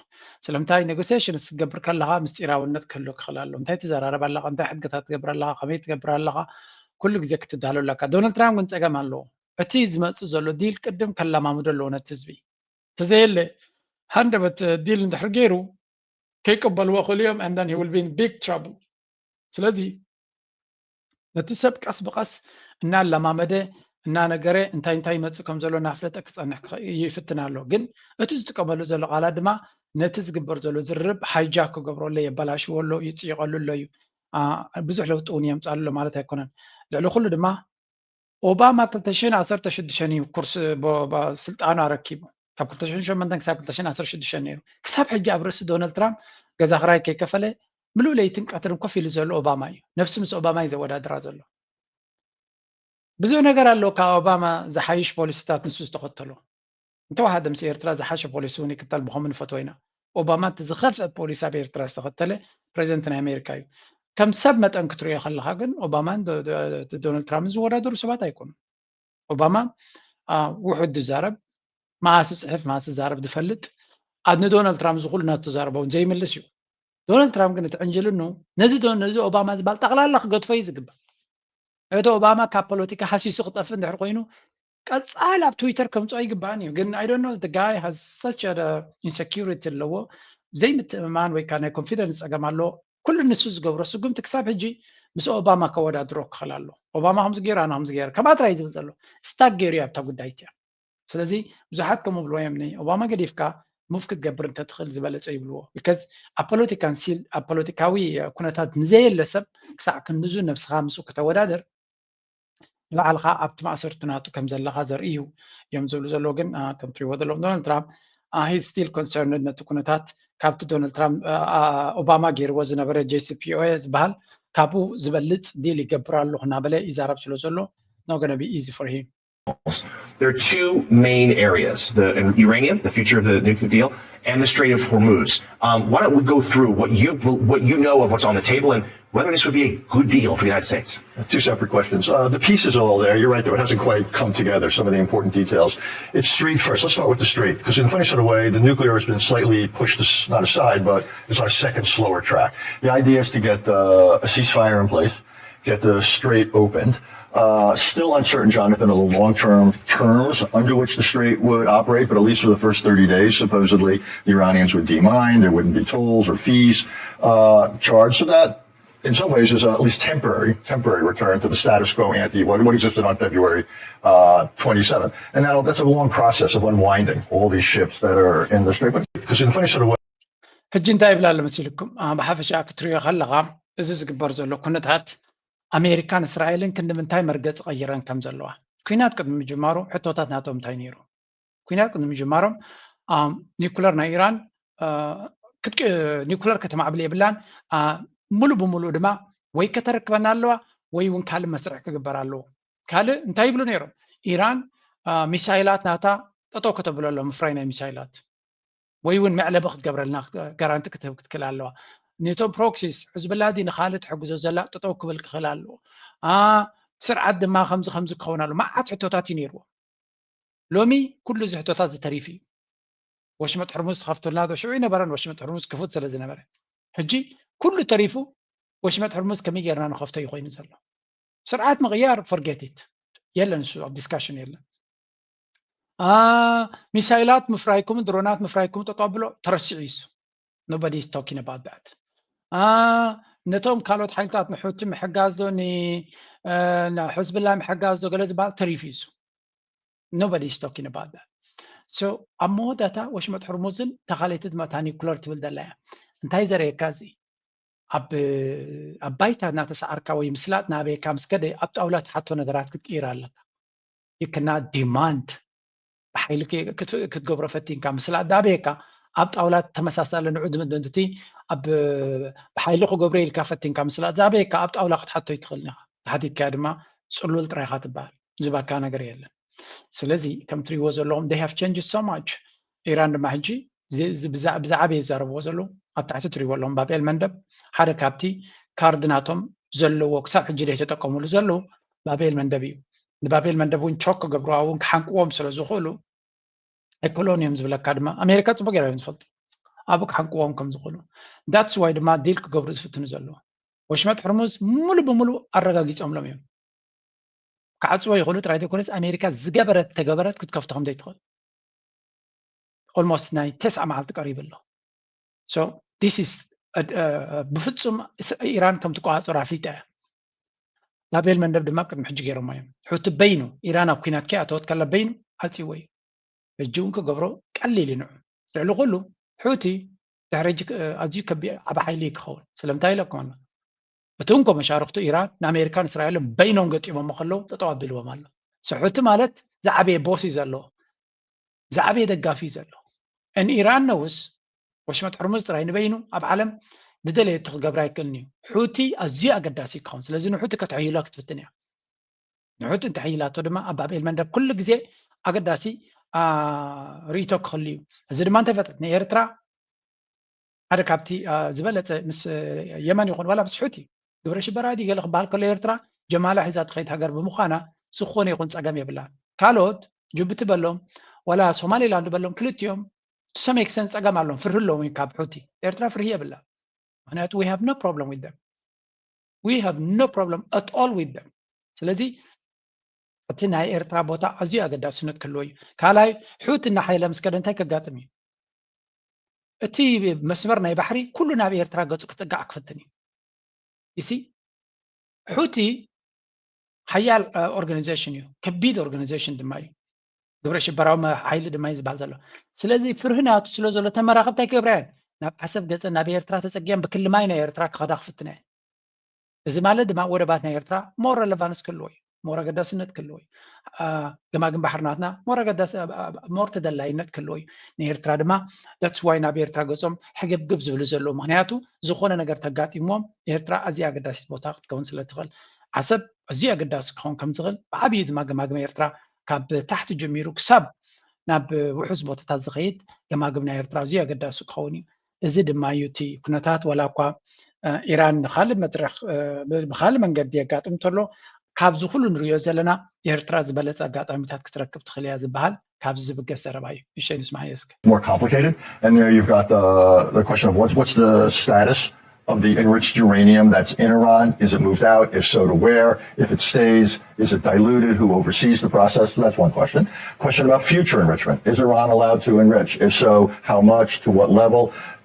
ስለምንታይ? ኔጎሲሽንስ ክትገብር ከለኻ ምስጢራውነት ክህሉ ክኽእል ኣሎ። እንታይ ትዘራረብ ኣለኻ? እንታይ ሕድገታት ትገብር ኣለኻ? ከመይ ትገብር ኣለኻ? ኩሉ ግዜ ክትዳሎ ኣለካ። ዶናልድ ትራምፕ ግን ፀገም ኣለዎ። እቲ ዝመፅእ ዘሎ ዲል ቅድም ከለማምዶ ኣለዎ ነቲ ህዝቢ። ተዘየለ ሃንደበት ዲል እንድሕር ገይሩ ከይቀበልዎ ክእሉ እዮም። And then he will be in big trouble። ስለዚ ነቲ ሰብ ቀስ ብቐስ እናለማመደ እናነገረ እንታይ እንታይ ይመፅእ ከም ዘሎ እናፍለጠ ክፀንሕ ይፍትን ኣሎ። ግን እቲ ዝጥቀመሉ ዘሎ ቃላት ድማ ነቲ ዝግበር ዘሎ ዝርርብ ሃይጃክ ክገብሮ ኣሎ፣ የበላሽዎ ኣሎ፣ ይፅይቐሉ ኣሎ እዩ። ብዙሕ ለውጢ እውን የምፃሉ ኣሎ ማለት ኣይኮነን። ልዕሊ ኩሉ ድማ ኦባማ ክልተ ሽሕን ዓሰርተ ሽዱሽተን እዩ ኩርሲ ስልጣኑ ኣረኪቡ። ካብ ክልተ ሽሕን ሸሞንተን ክሳብ ክልተ ሽሕን ዓሰርተ ሽዱሽተን ነይሩ። ክሳብ ሕጂ ኣብ ርእሲ ዶናልድ ትራምፕ ገዛ ክራይ ከይከፈለ ምሉእ ለይትን ቀትርን ኮፍ ኢሉ ዘሎ ኦባማ እዩ። ነብሲ ምስ ኦባማ እዩ ዘወዳድራ ዘሎ። ብዙሕ ነገር ኣሎ ካብ ኦባማ ዝሓይሽ ፖሊሲታት ንሱ ዝተኸተሎ። እንተወሓደ ምስ ኤርትራ ዝሓሸ ፖሊሲ እውን ይክተል ምኾኑ ንፈትዎ ኢና። ኦባማ እቲ ዝኸፍአ ፖሊሲ ኣብ ኤርትራ ዝተኸተለ ፕሬዚደንት ናይ ኣሜሪካ እዩ። ከም ሰብ መጠን ክትሪኦ ከለኻ ግን ኦባማን ዶናልድ ትራምፕን ዝወዳደሩ ሰባት ኣይኮኑን። ኦባማ ውሑድ ዝዛረብ፣ መዓስ ዝፅሕፍ መዓስ ዝዛረብ ዝፈልጥ፣ ኣብ ንዶናልድ ትራምፕ ዝኩሉ ናቱ ተዛረበ እውን ዘይምልስ እዩ። ዶናልድ ትራምፕ ግን እቲ ዕንጅልኑ ነዚ ነዚ ኦባማ ዝበሃል ጠቕላላ ክገድፎ እዩ ዝግባእ። እቲ ኦባማ ካብ ፖለቲካ ሃሲሱ ክጠፍእ እንድሕር ኮይኑ ቀፃል ኣብ ትዊተር ከምፅኦ ኣይግባእን እዩ። ግን I don't know, the guy has such a insecurity ኣለዎ፣ ዘይምትእምማን ወይ ከዓ ናይ ኮንፊደንስ ፀገም ኣለዎ። ኩሉ ንሱ ዝገብሮ ስጉምቲ ክሳብ ሕጂ ምስ ኦባማ ከወዳድሮ ክኽእል ኣሎ። ኦባማ ከምዚ ገይሩ፣ ኣነ ከምዚ ገይረ፣ ከምኣ ጥራይ ዝብል ዘሎ። ስታክ ገይሩ እዩ ኣብታ ጉዳይ እቲኣ። ስለዚ ብዙሓት ከም ብልዎ እዮም፣ ኦባማ ገዲፍካ ሙቭ ክትገብር እንተትኽእል ዝበለፀ ይብልዎ። ቢካዝ ኣብ ፖለቲካን ሲል ኣብ ፖለቲካዊ ኩነታት ንዘየለ ሰብ ክሳዕ ክንድዙ ነብስኻ ምስኡ ከተወዳድር ንባዕልኻ ኣብቲ ማእሰርቲ ናቱ ከም ዘለኻ ዘርኢ እዩ እዮም ዝብሉ ዘለዉ። ግን ከም ትሪዎ ዘለዎም ዶናልድ ትራምፕ he's still concerned ነቲ ኩነታት። ካብቲ ዶናልድ ትራምፕ ኦባማ ገይርዎ ዝነበረ ጄሲፒኦኤ ዝበሃል ካብኡ ዝበልፅ ዲል ይገብር ኣለኹ እናበለ ይዛረብ ስለ ዘሎ not gonna be easy for him. There are two main areas: the uranium, the future of the nuclear deal, and the Strait of Hormuz. Um, why don't we go through what you what you know of what's on the table and whether this would be a good deal for the United States? Two separate questions. Uh, the peace is all there. You're right, though. It hasn't quite come together, some of the important details. It's Strait first. Let's start with the Strait, because in a funny sort of way, the nuclear has been slightly pushed, not aside, but it's our second slower track. The idea is to get uh, a ceasefire in place, get the Strait opened. Uh, still uncertain, Jonathan, of the long-term terms under which the Strait would operate, but at least for the first thirty days, supposedly the Iranians would demine, there wouldn't be tolls or fees uh, charged. So that, in some ways, is a at least temporary, temporary return to the status quo ante, what, what existed on February uh, twenty-seventh. And that'll, that's a long process of unwinding all these ships that are in the Strait. Because in a funny sort of way, ሕጂ እንታይ ይብል ኣሎ መሲልኩም? ብሓፈሻ ክትሪኦ ከለኻ እዚ ዝግበር ዘሎ ኩነታት ኣሜሪካን እስራኤልን ክንዲ ምንታይ መርገፂ ቀይረን ከም ዘለዋ። ኩናት ቅድሚ ምጅማሩ ሕቶታት ናቶም እንታይ ነይሩ? ኩናት ቅድሚ ምጅማሮም ኒኩለር ናይ ኢራን ኒኩለር ከተማዕብል የብላን፣ ሙሉ ብሙሉ ድማ ወይ ከተረክበና ኣለዋ ወይ እውን ካልእ መስርሕ ክግበር ኣለዎ። ካልእ እንታይ ይብሉ ነይሮም? ኢራን ሚሳይላት ናታ ጠጠው ከተብሎ ኣሎ፣ ምፍራይ ናይ ሚሳይላት ወይ እውን መዕለቢ ክትገብረልና ጋራንቲ ክትህብ ክትክእል ኣለዋ። ነቶም ፕሮክሲስ ሕዝብላ ዲ ንካልእ ትሕግዞ ዘላ ጠጠው ክብል ክኽእል ኣለዎ። ስርዓት ድማ ከምዚ ከምዚ ክኸውን ኣሎ። መዓት ሕቶታት እዩ ነይርዎ። ሎሚ ኩሉ እዚ ሕቶታት ዝተሪፉ እዩ። ወሽመጥ ሕርሙዝ ትኸፍቱልና ዶ? ሽዑ ይነበረን ወሽመጥ ሕርሙዝ ክፉት ስለ ዝነበረ። ሕጂ ኩሉ ተሪፉ ወሽመጥ ሕርሙዝ ከመይ ጌርና ንኸፍቶ እዩ ኮይኑ ዘሎ። ስርዓት ምቕያር forget it፣ የለን፣ እሱ ኣብ ዲስካሽን የለን። ሚሳይላት ምፍራይኩም ድሮናት ምፍራይኩም ጠጠው ብሎ ተረሲዑ እዩ። Nobody is talking about that። ነቶም ካልኦት ሓይልታት ንሑቲ ምሕጋዝ ዶ ንሕዝብላ ምሕጋዝ ዶ ገለ ዝበሃል ተሪፉ እዩ። Nobody is talking about that። So ኣብ መወዳእታ ወሽመጥ ሕርሙዝን ተኻለይቲ ድማ እታ ኒኩለር ትብል ዘላ እያ። እንታይ ዘርእየካ እዚ? ኣብ ኣብ ባይታ እናተሰዓርካ ወይ ምስላጥ እናበየካ ምስ ከደ ኣብ ጣውላ ትሓቶ ነገራት ክትቅይር ኣለካ። You cannot demand ብሓይሊ ክትገብሮ ፈቲንካ ምስላጥ ዳበየካ ኣብ ጣውላ ተመሳሳለ ንዑ ድምድምቲ ኣብ ብሓይሊ ክገብሮ ኢልካ ፈቲንካ ምስላጥ ዛበየካ ኣብ ጣውላ ክትሓቶ ይትኽእል ኢኻ። ተሓቲትካያ ድማ ፅሉል ጥራይኻ ትበሃል። ዝባካ ነገር የለን። ስለዚ ከም ትሪእዎ ዘለኹም they have changed so much። ኢራን ድማ ሕጂ ብዛዕባ ይዛረብዎ ዘለዉ ኣብ ታሕቲ ትሪእዎ ኣለኹም። ባብኤል መንደብ ሓደ ካብቲ ካርድ ናቶም ዘለዎ ክሳብ ሕጂ ዘይተጠቀሙሉ ዘለዉ ባብኤል መንደብ እዩ። ንባብኤል መንደብ እውን ቾክ ክገብርዋ እውን ክሓንቅዎም ስለ ዝኽእሉ ኣይክእሎን እዮም ዝብለካ ድማ ኣሜሪካ ፅቡቅ ገይራ እዮም ዝፈልጡ ኣብኡ ክሓንቅዎም ከም ዝኽእሉ። That's why ድማ ዲል ክገብሩ ዝፍትኑ ዘለዉ። ወሽመጥ ሕርሙዝ ሙሉ ብሙሉ ኣረጋጊፆምሎም እዮም። ክዓፅዎ ይኽእሉ ጥራይ ዘይኮነስ ኣሜሪካ ዝገበረት ተገበረት ክትከፍቶ ከም ዘይትኽእል almost ናይ ተስዓ መዓልቲ ቀሪቡ ኣሎ። So this is ብፍፁም ኢራን ከም ትቆፃፀሮ ኣፍሊጣ እያ። ባቤል መንደብ ድማ ቅድሚ ሕጂ ገይሮሞ እዮም። ሑቲ በይኑ ኢራን ኣብ ኲናት ከይኣተወት ከላ በይኑ ዓፂዎ እዩ። ሕጂ እውን ክገብሮ ቀሊል እዩ ንዑ። ልዕሊ ኩሉ ሑቲ ድሕሪ ሕጂ ኣዝዩ ከቢድ ዓቢ ሓይሊ እዩ ክኸውን። ስለምንታይ ኢለኩም ኣሎ? እቲ እንኮ መሻርክቱ ኢራን ንኣሜሪካን እስራኤልን በይኖም ገጢሞሞ ከለዉ ጠጠው ኣቢልዎም ኣሎ። So ሑቲ ማለት ዝዓበየ ቦስ እዩ ዘለዎ። ዝዓበየ ደጋፊ እዩ ዘሎ። ንኢራን ነውስ ወሽመጥ ሕርሙዝ ጥራይ ንበይኑ ኣብ ዓለም ዝደለየቶ ክገብራ ኣይክእልን እዩ። ሑቲ ኣዝዩ ኣገዳሲ ክኸውን። ስለዚ ንሑቲ ከተሕይሎ ክትፍትን እያ። ንሑቲ እንተሕይላቶ ድማ ኣብ ባብኤል መንደብ ኩሉ ግዜ ኣገዳሲ ርእይቶ ክኽል እዩ። እዚ ድማ እንተፈጠት ንኤርትራ ሓደ ካብቲ ዝበለፀ ምስ የመን ይኹን ዋላ ምስ ሑቲ ግብረ ሽበራ ድዩ ገለ ክበሃል ከሎ ኤርትራ ጀማላ ሒዛ ትኸይድ ሃገር ብምዃና ዝኾነ ይኹን ፀገም የብላን። ካልኦት ጅቡቲ በሎም ዋላ ሶማሌላንድ በሎም ክልቲኦም to some extent ፀገም ኣሎም ፍርሂ ኣለዎም ካብ ሑቲ። ኤርትራ ፍርሂ የብላ። ምክንያቱ we have no problem with them we have no problem at all with them። ስለዚ እቲ ናይ ኤርትራ ቦታ ኣዝዩ ኣገዳስነት ክህልዎ እዩ። ካልኣይ፣ ሑቲ እናሓየለ ምስ ከደ እንታይ ከጋጥም እዩ? እቲ መስመር ናይ ባሕሪ ኩሉ ናብ ኤርትራ ገጹ ክጽጋዕ ክፍትን እዩ። ይሲ ሑቲ ሓያል ኦርጋናይዜሽን እዩ፣ ከቢድ ኦርጋናይዜሽን ድማ እዩ። ግብረ ሽበራዊ ሓይሊ ድማ እዩ ዝበሃል ዘሎ። ስለዚ ፍርሂ ናቱ ስለ ዘሎ ተመራኸብቲ ኣይክገብራ እየን። ናብ ዓሰብ ገጸን ናብ ኤርትራ ተጸጊዐን ብክሊ ማይ ናይ ኤርትራ ክኸዳ ክፍትና እየን። እዚ ማለት ድማ ወደባት ናይ ኤርትራ ሞር ረለቫንስ ክህልዎ እዩ፣ ሞር ኣገዳስነት ክህልዎ እዩ። ገማግም ባሕሪ ናትና ሞር ተደላይነት ክህልዎ እዩ። ንኤርትራ ድማ that's why ናብ ኤርትራ ገጾም ሕግብግብ ዝብሉ ዘለዉ። ምክንያቱ ዝኾነ ነገር ተጋጢምዎም ኤርትራ ኣዝያ ኣገዳሲት ቦታ ክትከውን ስለ ትኽእል። ዓሰብ ኣዝዩ ኣገዳሲ ክኸውን ከም ዝኽእል ብዓብዩ ድማ ገማግም ኤርትራ ካብ ታሕቲ ጀሚሩ ክሳብ ናብ ውሑስ ቦታታት ዝኸይድ ገማግም ናይ ኤርትራ ኣዝዩ ኣገዳሲ ክኸውን እዩ። እዚ ድማ እዩ እቲ ኩነታት። ዋላ እኳ ኢራን ንካልእ መድረክ ብካልእ መንገዲ የጋጥም እንተሎ ካብዚ ኩሉ ንሪኦ ዘለና ኤርትራ ዝበለፀ ኣጋጣሚታት ክትረክብ ትኽእል እያ ዝበሃል ካብዚ ዝብገስ ዘረባ እዩ። እሸ ንስማዕ እስከ። More complicated. And there you've got the, the question of what's, what's the status of the enriched uranium that's in Iran? Is it moved out? If so, to where? If it stays, is it diluted? Who oversees the process? So that's one question. Question about future enrichment. Is Iran allowed to enrich? If so, how much? To what level?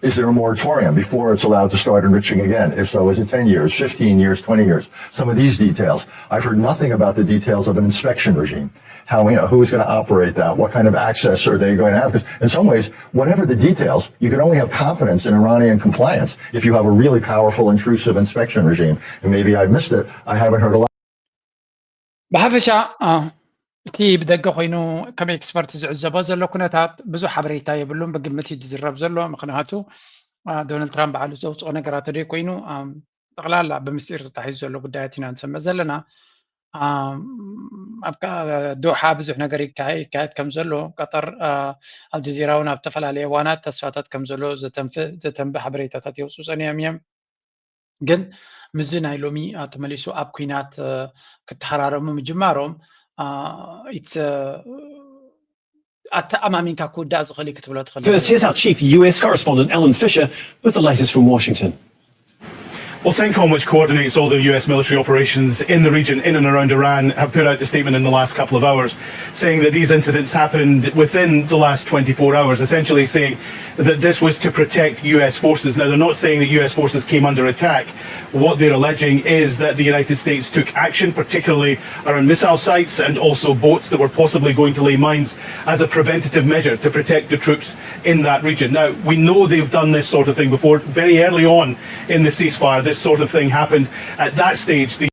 Is there a moratorium before it's allowed to start enriching again? If so, is it ten years, fifteen years, twenty years? Some of these details. I've heard nothing about the details of an inspection regime. How, you know, who's going to operate that? What kind of access are they going to have? Because in some ways, whatever the details, you can only have confidence in Iranian compliance if you have a really powerful, intrusive inspection regime. And maybe I missed it. I haven't heard a lot. ብሓፈሻ እቲ ብደገ ኮይኑ ከም ኤክስፐርት ዝዕዘቦ ዘሎ ኩነታት ብዙሕ ሓበሬታ የብሉን፣ ብግምት እዩ ዝዝረብ ዘሎ። ምክንያቱ ዶናልድ ትራምፕ ባዕሉ ዘውፅኦ ነገራት ተደይ ኮይኑ ጠቕላላ ብምስጢር ተታሒዙ ዘሎ ጉዳያት ኢና ንሰምዕ ዘለና። ኣብ ዶሓ ብዙሕ ነገር ይካየድ ከም ዘሎ፣ ቀጠር፣ ኣልጀዚራ እውን ኣብ ዝተፈላለየ እዋናት ተስፋታት ከም ዘሎ ዘተንብ ሓበሬታታት የውፅኡ ፀኒሖም እዮም። ግን ምስዚ ናይ ሎሚ ተመሊሱ ኣብ ኩናት ክተሓራረሙ ምጅማሮም ኣተኣማሚንካ ክውዳእ ዝኽእል እዩ ክትብሎ ትኽእል። First, here's our chief U S correspondent, Alan Fisher, with the latest from Washington. Well, CENTCOM, which coordinates all the U S military operations in the region in and around Iran, have put out a statement in the last couple of hours saying that these incidents happened within the last twenty-four hours, essentially saying that this was to protect U S forces. Now, they're not saying that U S forces came under attack. What they're alleging is that the United States took action, particularly around missile sites and also boats that were possibly going to lay mines, as a preventative measure to protect the troops in that region. Now, we know they've done this sort of thing before. Very early on in the ceasefire, this sort of thing happened. At that stage, the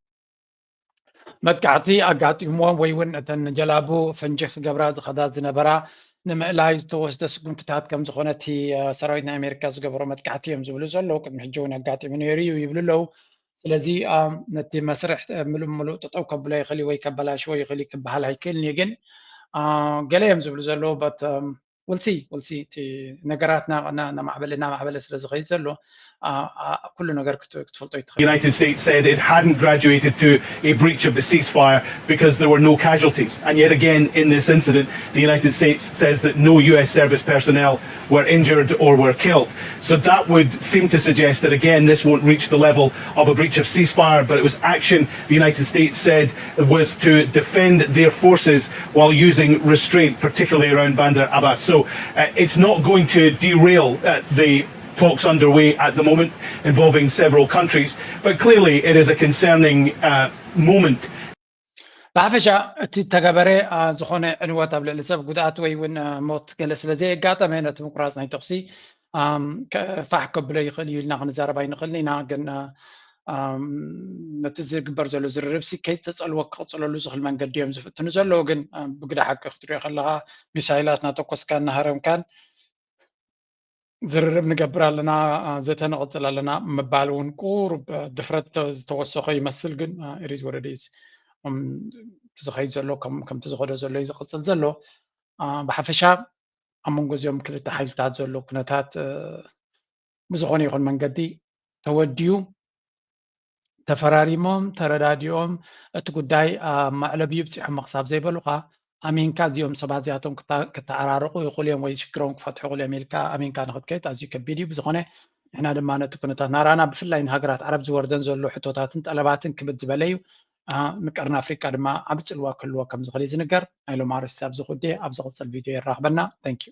መጥቃዕቲ ኣጋጢምዎም ወይ እውን እተን ጀላቡ ፈንጂ ክገብራ ዝኸዳ ዝነበራ ንምእላይ ዝተወስደ ስጉምትታት ከም ዝኾነ እቲ ሰራዊት ናይ ኣሜሪካ ዝገበሮ መጥቃዕቲ እዮም ዝብሉ ዘለዉ። ቅድሚ ሕጂ እውን ኣጋጢሙ ነይሩ እዩ ይብሉ ኣለዉ። ስለዚ ነቲ መስርሕ ምሉእ ምሉእ ጠጠው ከብሎ ይኽእል ወይ ከበላሽዎ ይኽእል ክበሃል ኣይክእልን እዩ። ግን ገለ እዮም ዝብሉ ዘለዉ በት ውልሲ ውልሲ እቲ ነገራት እናማዕበለ እናማዕበለ ስለ ዝኸይድ ዘሎ ኩሉ ነገር ክትፈልጦ ይትኽእል። United States said it hadn't graduated to a breach of the ceasefire because there were no casualties. And yet again in this incident, the United States says that no U S service personnel were injured or were killed. So that would seem to suggest that again this won't reach the level of a breach of ceasefire, but it was action the United States said was to defend their forces while using restraint, particularly around Bandar Abbas. So uh, it's not going to derail uh, the talks underway at the moment involving several countries, but clearly it is a concerning uh, moment. ብሓፈሻ እቲ ተገበረ ዝኾነ ዕንወት ኣብ ልዕሊ ሰብ ጉድኣት ወይ እውን ሞት ገለ ስለ ዘየጋጠመ ነቲ ምቁራፅ ናይ ተኩሲ ፋሕ ከብሎ ይኽእል እዩ ኢልና ክንዛረብ ኣይንኽእልን ኢና። ግን ነቲ ዝግበር ዘሎ ዝርርብ ሲ ከይተፀልወ ክቕፅለሉ ዝኽእል መንገዲ እዮም ዝፍትኑ ዘለዉ። ግን ብግዳ ሓቂ ክትሪኦ ከለኻ ሚሳይላት እናተኮስካን እናሃረምካን ዝርርብ ንገብር ኣለና፣ ዘተ ንቕፅል ኣለና ምባል እውን ቁሩብ ድፍረት ዝተወሰኾ ይመስል። ግን ኢሪዝ ወረዲዝ ዝኸይድ ዘሎ ከምቲ ዝኸዶ ዘሎ እዩ ዝቕፅል ዘሎ። ብሓፈሻ ኣብ መንጎ እዚኦም ክልተ ሓይልታት ዘሎ ኩነታት ብዝኾነ ይኹን መንገዲ ተወዲኡ ተፈራሪሞም ተረዳዲኦም እቲ ጉዳይ ኣብ መዕለቢኡ ብፂሖሞ ክሳብ ዘይበሉኻ ኣሚንካ እዚኦም ሰባት እዚኣቶም ክተዓራርቑ ይኽእሉ እዮም ወይ ሽግሮም ክፈትሑ ይኽእሉ እዮም ኢልካ ኣሚንካ ንኽትከይድ ኣዝዩ ከቢድ እዩ። ብዝኾነ ንሕና ድማ ነቲ ኩነታት ናራና ብፍላይ ንሃገራት ዓረብ ዝወርደን ዘሎ ሕቶታትን ጠለባትን ክብድ ዝበለ እዩ። ንቀርኒ ኣፍሪቃ ድማ ዓቢ ጽልዋ ክህልዎ ከም ዝኽእል እዩ ዝንገር። ናይ ሎም ኣርእስቲ ኣብዚ ክውድእ፣ ኣብ ዝቕጽል ቪድዮ የራኽበና። Thank you።